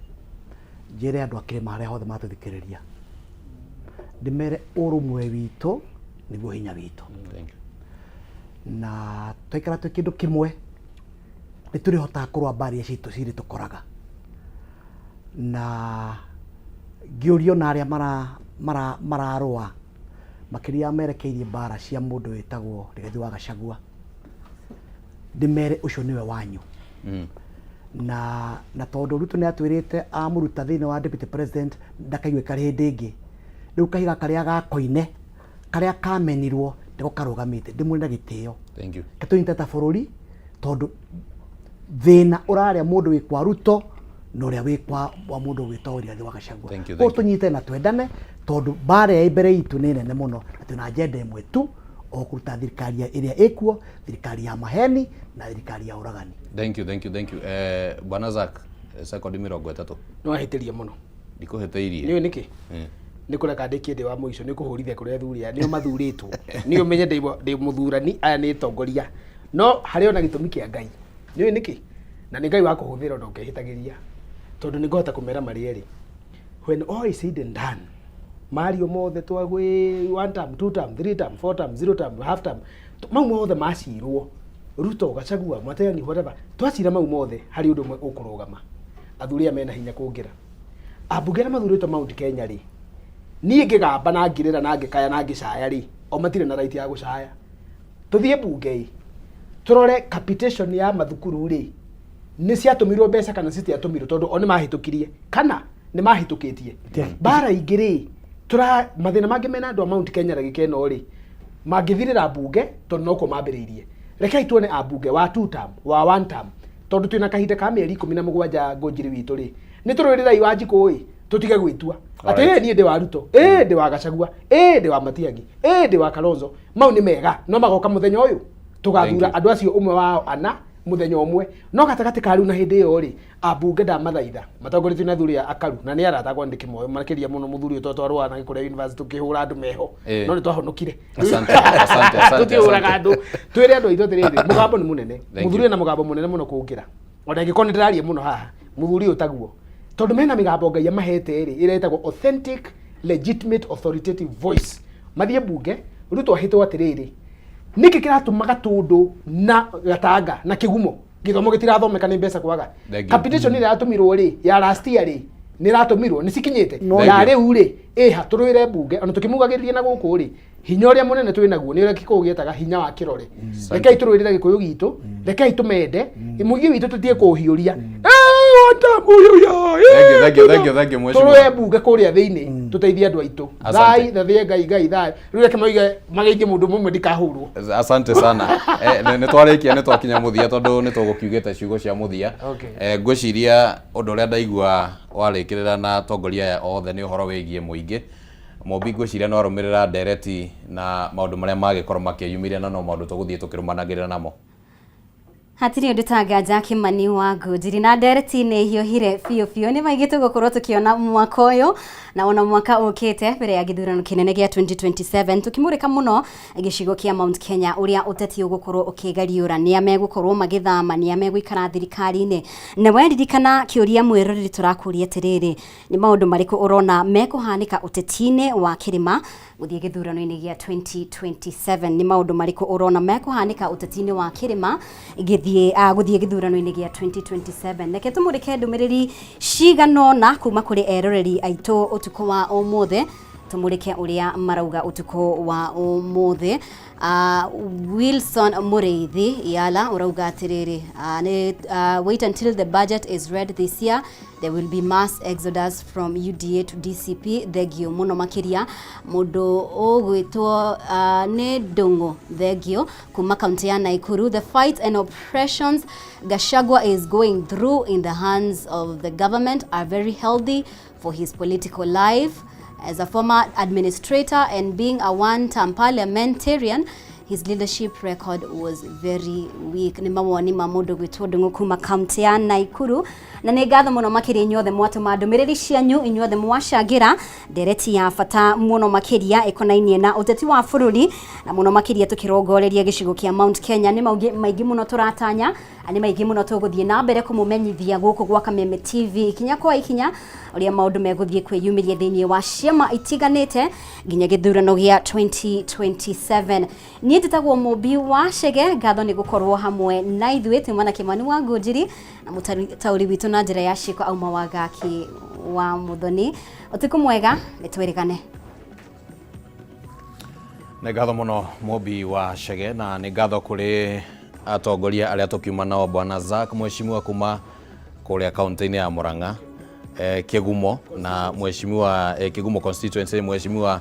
Njĩre andũ a kĩrĩma arĩa othe matũthikĩrĩria, ndĩmere ũrũmwe witũ nĩguo hinya witũ. Thank you. Na twaikara twĩ kĩndũ kĩmwe nĩ tũrĩhotaga kũrũa mbara iria citũ cirĩ tũkoraga. Na ngĩũrio na arĩa mararũa makĩria merekeirie mbara cia mũndũ wĩtagwo Rigathi wa Gachagua, ndĩmere ũcio nĩwe wanyu. Na tondũ Ruto nĩ atwĩrĩte amũruta thĩinĩ wa deputy president ndakaiguĩka hĩndĩ ĩngĩ, rĩu kahiga karĩa gakoine karĩa kamenirwo nĩko karũgamĩte, ndĩmwĩre na gĩtĩo. Thank you. Tũnyite ta bũrũri tondũ thĩna ũrarĩa mũndũ wĩ kwa Ruto na ũrĩa wĩ kwa wa mũndũ wĩtagwo Rigathi wa Gachagua. Thank you, Koguo thank you. tũnyite na twendane tondũ mbara ĩ mbere itũ nĩ nene mũno na twĩna agenda ĩmwe tu, o kũruta thirikari ĩrĩa ĩkuo, thirikari ya maheni na thirikari ya ũragani. Thank you, thank you, thank you. Bwana Zack, sekondi 30. Nĩ wahĩtĩria mũno. Ndikũhĩtĩirie. Nĩ ũĩ nĩkĩ? Nĩ kũreka ndĩkie ndĩ wa mũico, nĩ kũhũrithia kũrĩa athuri aya nĩo mathurĩtwo. Nĩ ũmenye ndĩ mũthurani, aya nĩ atongoria. No harĩ ona gĩtũmi kĩa Ngai. Nĩ ũĩ nĩkĩ? Na nĩ Ngai wa kũhũthĩra ona ũkehĩtagĩria. Tondũ nĩ ngũhota kũmera marĩ erĩ. When all is said and done, mario mothe twagwĩ one term, two term, three term, four term, zero term, half term, mau mothe macirwo, Ruto, Gachagua, Matiang'i, whatever, twacira mau mothe harĩ ũndũ ũmwe ũkũrũgama. Athuri aya mena hinya kũngĩra. Ambunge arĩa mathurĩtwo Mount Kenya rĩ, niĩ ngĩgamba na ngĩrĩra na ngĩkaya na ngĩcaya rĩ, o matirĩ na right ya gũcaya. Tũthiĩ mbunge ĩ, tũrore capitation ya mathukuru rĩ, nĩ ciatũmirwo mbeca kana citiatũmirwo, tondũ o nĩ mahĩtũkirie kana nĩ mahĩtũkĩtie. Mbara ingĩ rĩ, tũra mathĩna mangĩ mena andũ a Mount Kenya ndagĩka ĩno rĩ, mangĩthirĩra mbunge tondũ nokuo mambĩrĩirie. Rekei tuone ambunge wa two term, wa one term, tondũ twĩna kahinda ka mĩeri 17 Ngũnjiri witũ rĩ, nĩ tũrũĩrĩrai Wanjikũ ĩ, tũtige gwĩtua atĩ ĩ niĩ ndĩ wa Ruto, ĩ ndĩ wa Gachagua, ĩ ndĩ wa Matiang'i, ĩ ndĩ wa Kalonzo. Mau nĩ mega, no magoka mũthenya ũyũ tũgathura andũ acio ũmwe wao ana mũthenya ũmwe. No gatagatĩ ka rĩu na hĩndĩ ĩyo rĩ, ambunge ndamathaitha matongoretio nĩ athuri a Akaru, na nĩ arata akwa ndĩkĩmoĩ makĩria mũno mũthuri ũyũ tondũ twarũaga nake kũrĩa university tũkĩhũra andũ meho. No nĩ twahonokire. Asante, asante, asante, Tũtiũraga asante. andũ. Twĩre andũ aitũ atĩrĩrĩ, mũgambo nĩ mũnene. Thank Mũthuri you. ena mũgambo mũnene mũno kũngĩra. Ona ingĩkorwo nĩ ndĩraria mũno haha, mũthuri ũyũ taguo. Tondũ mena mĩgambo Ngai amahete rĩ, ĩrĩa ĩtagwo authentic, legitimate, authoritative voice. Mathiĩ mbunge, Ruto ahĩtwo atĩrĩrĩ, nĩkĩ kĩratũma Gatũndũ na Gatanga na Kĩgumo gĩthomo gĩtirathomeka nĩ mbeca kwaga? Thank you. Capitation ĩrĩa yatũmirwo rĩ, ya last year rĩ, nĩ ĩratũmirwo, nĩ cikinyĩte? Thank Ya you. rĩu rĩ, ĩha tũrũĩre mbunge, ona tũkĩmugagĩrĩria na gũkũ rĩ, hinya ũrĩa mũnene twĩ naguo nĩ ũrĩa Gĩkũyũ gĩetaga hinya wa kĩrore. Rekei tũrũĩrĩre Gĩkũyũ gitũ, rekei tũmende, mũingĩ witũ tũtige kũũhiũria. Thank you, thank you, thank you, thank you, mheshimiwa. Tũrũe mbunge kũrĩa thĩinĩ, tũteithie andũ aitũ. Asante. Thai, thathie Ngai, Ngai thayũ. Rĩu reke moige mageithie mũndũ ũmwe ndikahũrwo. Asante sana. Nĩ twarĩkia, nĩ twakinya mũthia tondũ nĩ tũgũkiugĩte ciugo cia mũthia. Ngwĩciria ũndũ ũrĩa ndaigua warĩkĩrĩra na atongoria aya othe nĩ ũhoro wĩgiĩ mũingĩ. Mũmbi ngwĩciria no arũmĩrĩra ndereti na maũndũ marĩa magĩkorwo makĩyumĩria na no maũndũ tũgũthiĩ tũkĩrũmanagĩrĩra namo. Hatirĩ ũndũ ta nganja Kĩmani wa Ngũnjiri na ndereti nĩ hiũhire biũ biũ. Nĩ maingĩ tũgũkorwo tũkĩona mwaka ũyũ na ona mwaka ũkĩte mbere ya gĩthurano kĩnene gĩa 2027, tũkĩmũrĩka mũno gĩcigo kĩa Mount Kenya ũrĩa ũteti ũgũkorwo ũkĩgariũra, nĩa megũkorwo magĩthama, nĩa megũikara thirikari-inĩ. Na weririkana kĩũria mwĩroreri tũrakũria atĩrĩrĩ, nĩ maũndũ marĩkũ ũrona mekũhanĩka ũteti-inĩ wa kĩrĩma Gũthiĩ gĩthurano-inĩ gĩa 2027. Nĩ maũndũ marĩkũ ũrona mekũhanĩka ũteti-inĩ wa kĩrĩma gĩthiĩ gũthiĩ gĩthurano-inĩ gĩa 2027? Reke tũmũrĩke ndũmĩrĩri cigana ũna kuma kũrĩ eroreri aitũ ũtukũ wa ũmũthĩ, tũmũrĩke ũrĩa marauga ũtukũ wa ũmũthĩ. Wilson Mũrĩithi Yala ũrauga atĩrĩrĩ, nĩ, wait until the budget is read this year, there will be mass exodus from UDA to DCP. Thengio mũno makĩria mũndũ ũgwĩtwo nĩ Ndũng'ũ, thengio kuma kaunti ya Naikuru. The fight and oppressions Gachagua is going through in the hands of the government are very healthy for his political life. As a former administrator and being a one-term parliamentarian, his leadership record was very weak. Nĩ mawoni ma mũndũ gwĩtwo Ndũng'ũ kuma kaunti ya Naikuru. Na nĩ ngatho mũno makĩria inyuothe mwatũma ndũmĩrĩri cianyu, inyuothe mwacangĩra ndereti ya bata mũno makĩria ĩkonainie na ũteti wa bũrũri, na mũno makĩria tũkĩrongoreria gĩcigo kĩa Mount Kenya. Nĩ maũngĩ maingĩ mũno tũratanya, nĩ maingĩ mũno tũgũthiĩ na mbere kũmũmenyithia gũkũ gwa Kameme TV ikinya kwa ikinya ũrĩa maũndũ megũthiĩ kwĩyumĩria thĩinĩ wa ciama itiganĩte nginya gĩthurano gĩa 2027. Niĩ njĩtagwo Mũmbi wa Chege, ngatho nĩ gũkorwo hamwe na ithuĩ. Tuma na Kĩmani wa Ngũnjiri na mũtaũri witũ na njĩra ya ciĩko auma wa Gaki wa Mũthoni. Ũtukũ mwega, nĩ twĩrĩgane. Nĩ ngatho mũno Mũmbi wa Chege, na nĩ ngatho kũrĩ atongoria arĩa tũkiuma nao, Bwana Zack mheshimiwa kuma kũrĩa kaunti-inĩ ya Murang'a, Kĩgumo, na mheshimiwa Kĩgumo constituency, mheshimiwa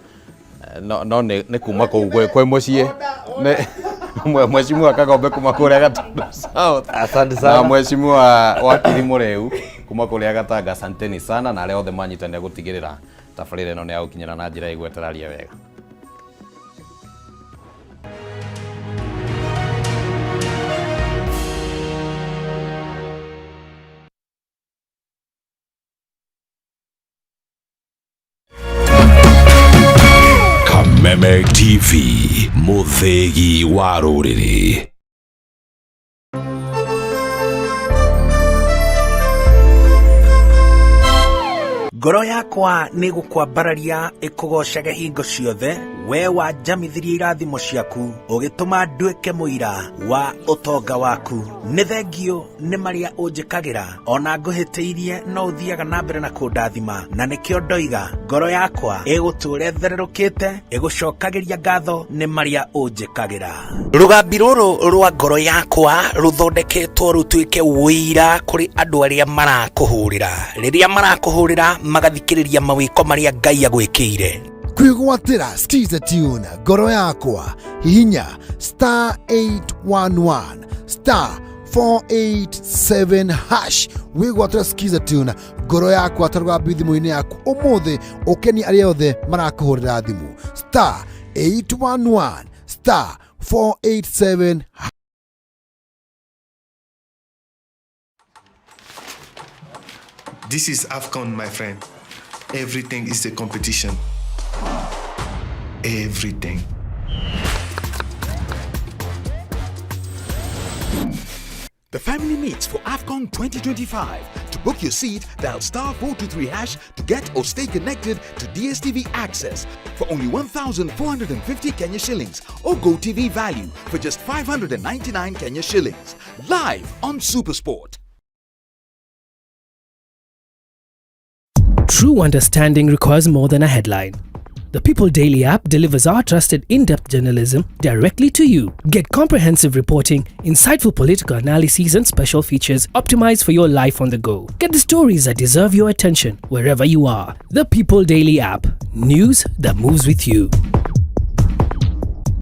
no nĩ kuma kũu kwĩ mũciĩ, nĩ mheshimiwa Kagombe kuma kũrĩa Gatundu South. Asante na sana. Mheshimiwa Wakiri Mũrĩu kuma kũrĩa Gatanga, asanteni sana, na arĩa othe manyitanĩra gũtigĩrĩra tabarĩra ĩno nĩ ya gũkinyĩra na njĩra ĩgweteraria wega. Kameme TV, mũthĩgi wa rũrĩrĩ. Ngoro yakwa nĩ gũkwambararia ĩkũgocage hingo ciothe, we wanjamithirie irathimo ciaku, ũgĩtũma nduĩke mũira wa ũtonga waku. Nĩ thengio nĩ marĩa ũnjĩkagĩra, ona ngũhĩtĩirie no ũthiaga na mbere na kũndathima, na nĩkĩo ndoiga ngoro yakwa ĩgũtũũra ĩthererũkĩte ĩgũcokagĩria ngatho nĩ marĩa ũnjĩkagĩra. Rũgambi rũrũ rwa ngoro yakwa rũthondeketwo rũtuĩke ũira kũrĩ andũ arĩa marakũhũrĩra, rĩrĩa marakũhũrĩra magathikĩrĩria mawĩko marĩa Ngai agwĩkĩire. Kwĩgwatĩra Skiza Tune ngoro yakwa, hihinya star 811 star 487 hash, wĩgwatĩra Skiza Tune ngoro yakwa ta rũgambi thimũ-inĩ yaku ũmũthĩ, ũkenie arĩa othe marakũhũrĩra thimũ, star 811 star 487. This is AFCON, my friend. Everything is a competition. Everything. The family meets for AFCON 2025. To book your seat, dial star 423 hash to get or stay connected to DSTV Access for only 1,450 Kenya shillings or GoTV Value for just 599 Kenya shillings. Live on Supersport. True understanding requires more than a headline. The People Daily app delivers our trusted in-depth journalism directly to you. Get comprehensive reporting, insightful political analyses and special features optimized for your life on the go. Get the stories that deserve your attention wherever you are. The People Daily app. News that moves with you.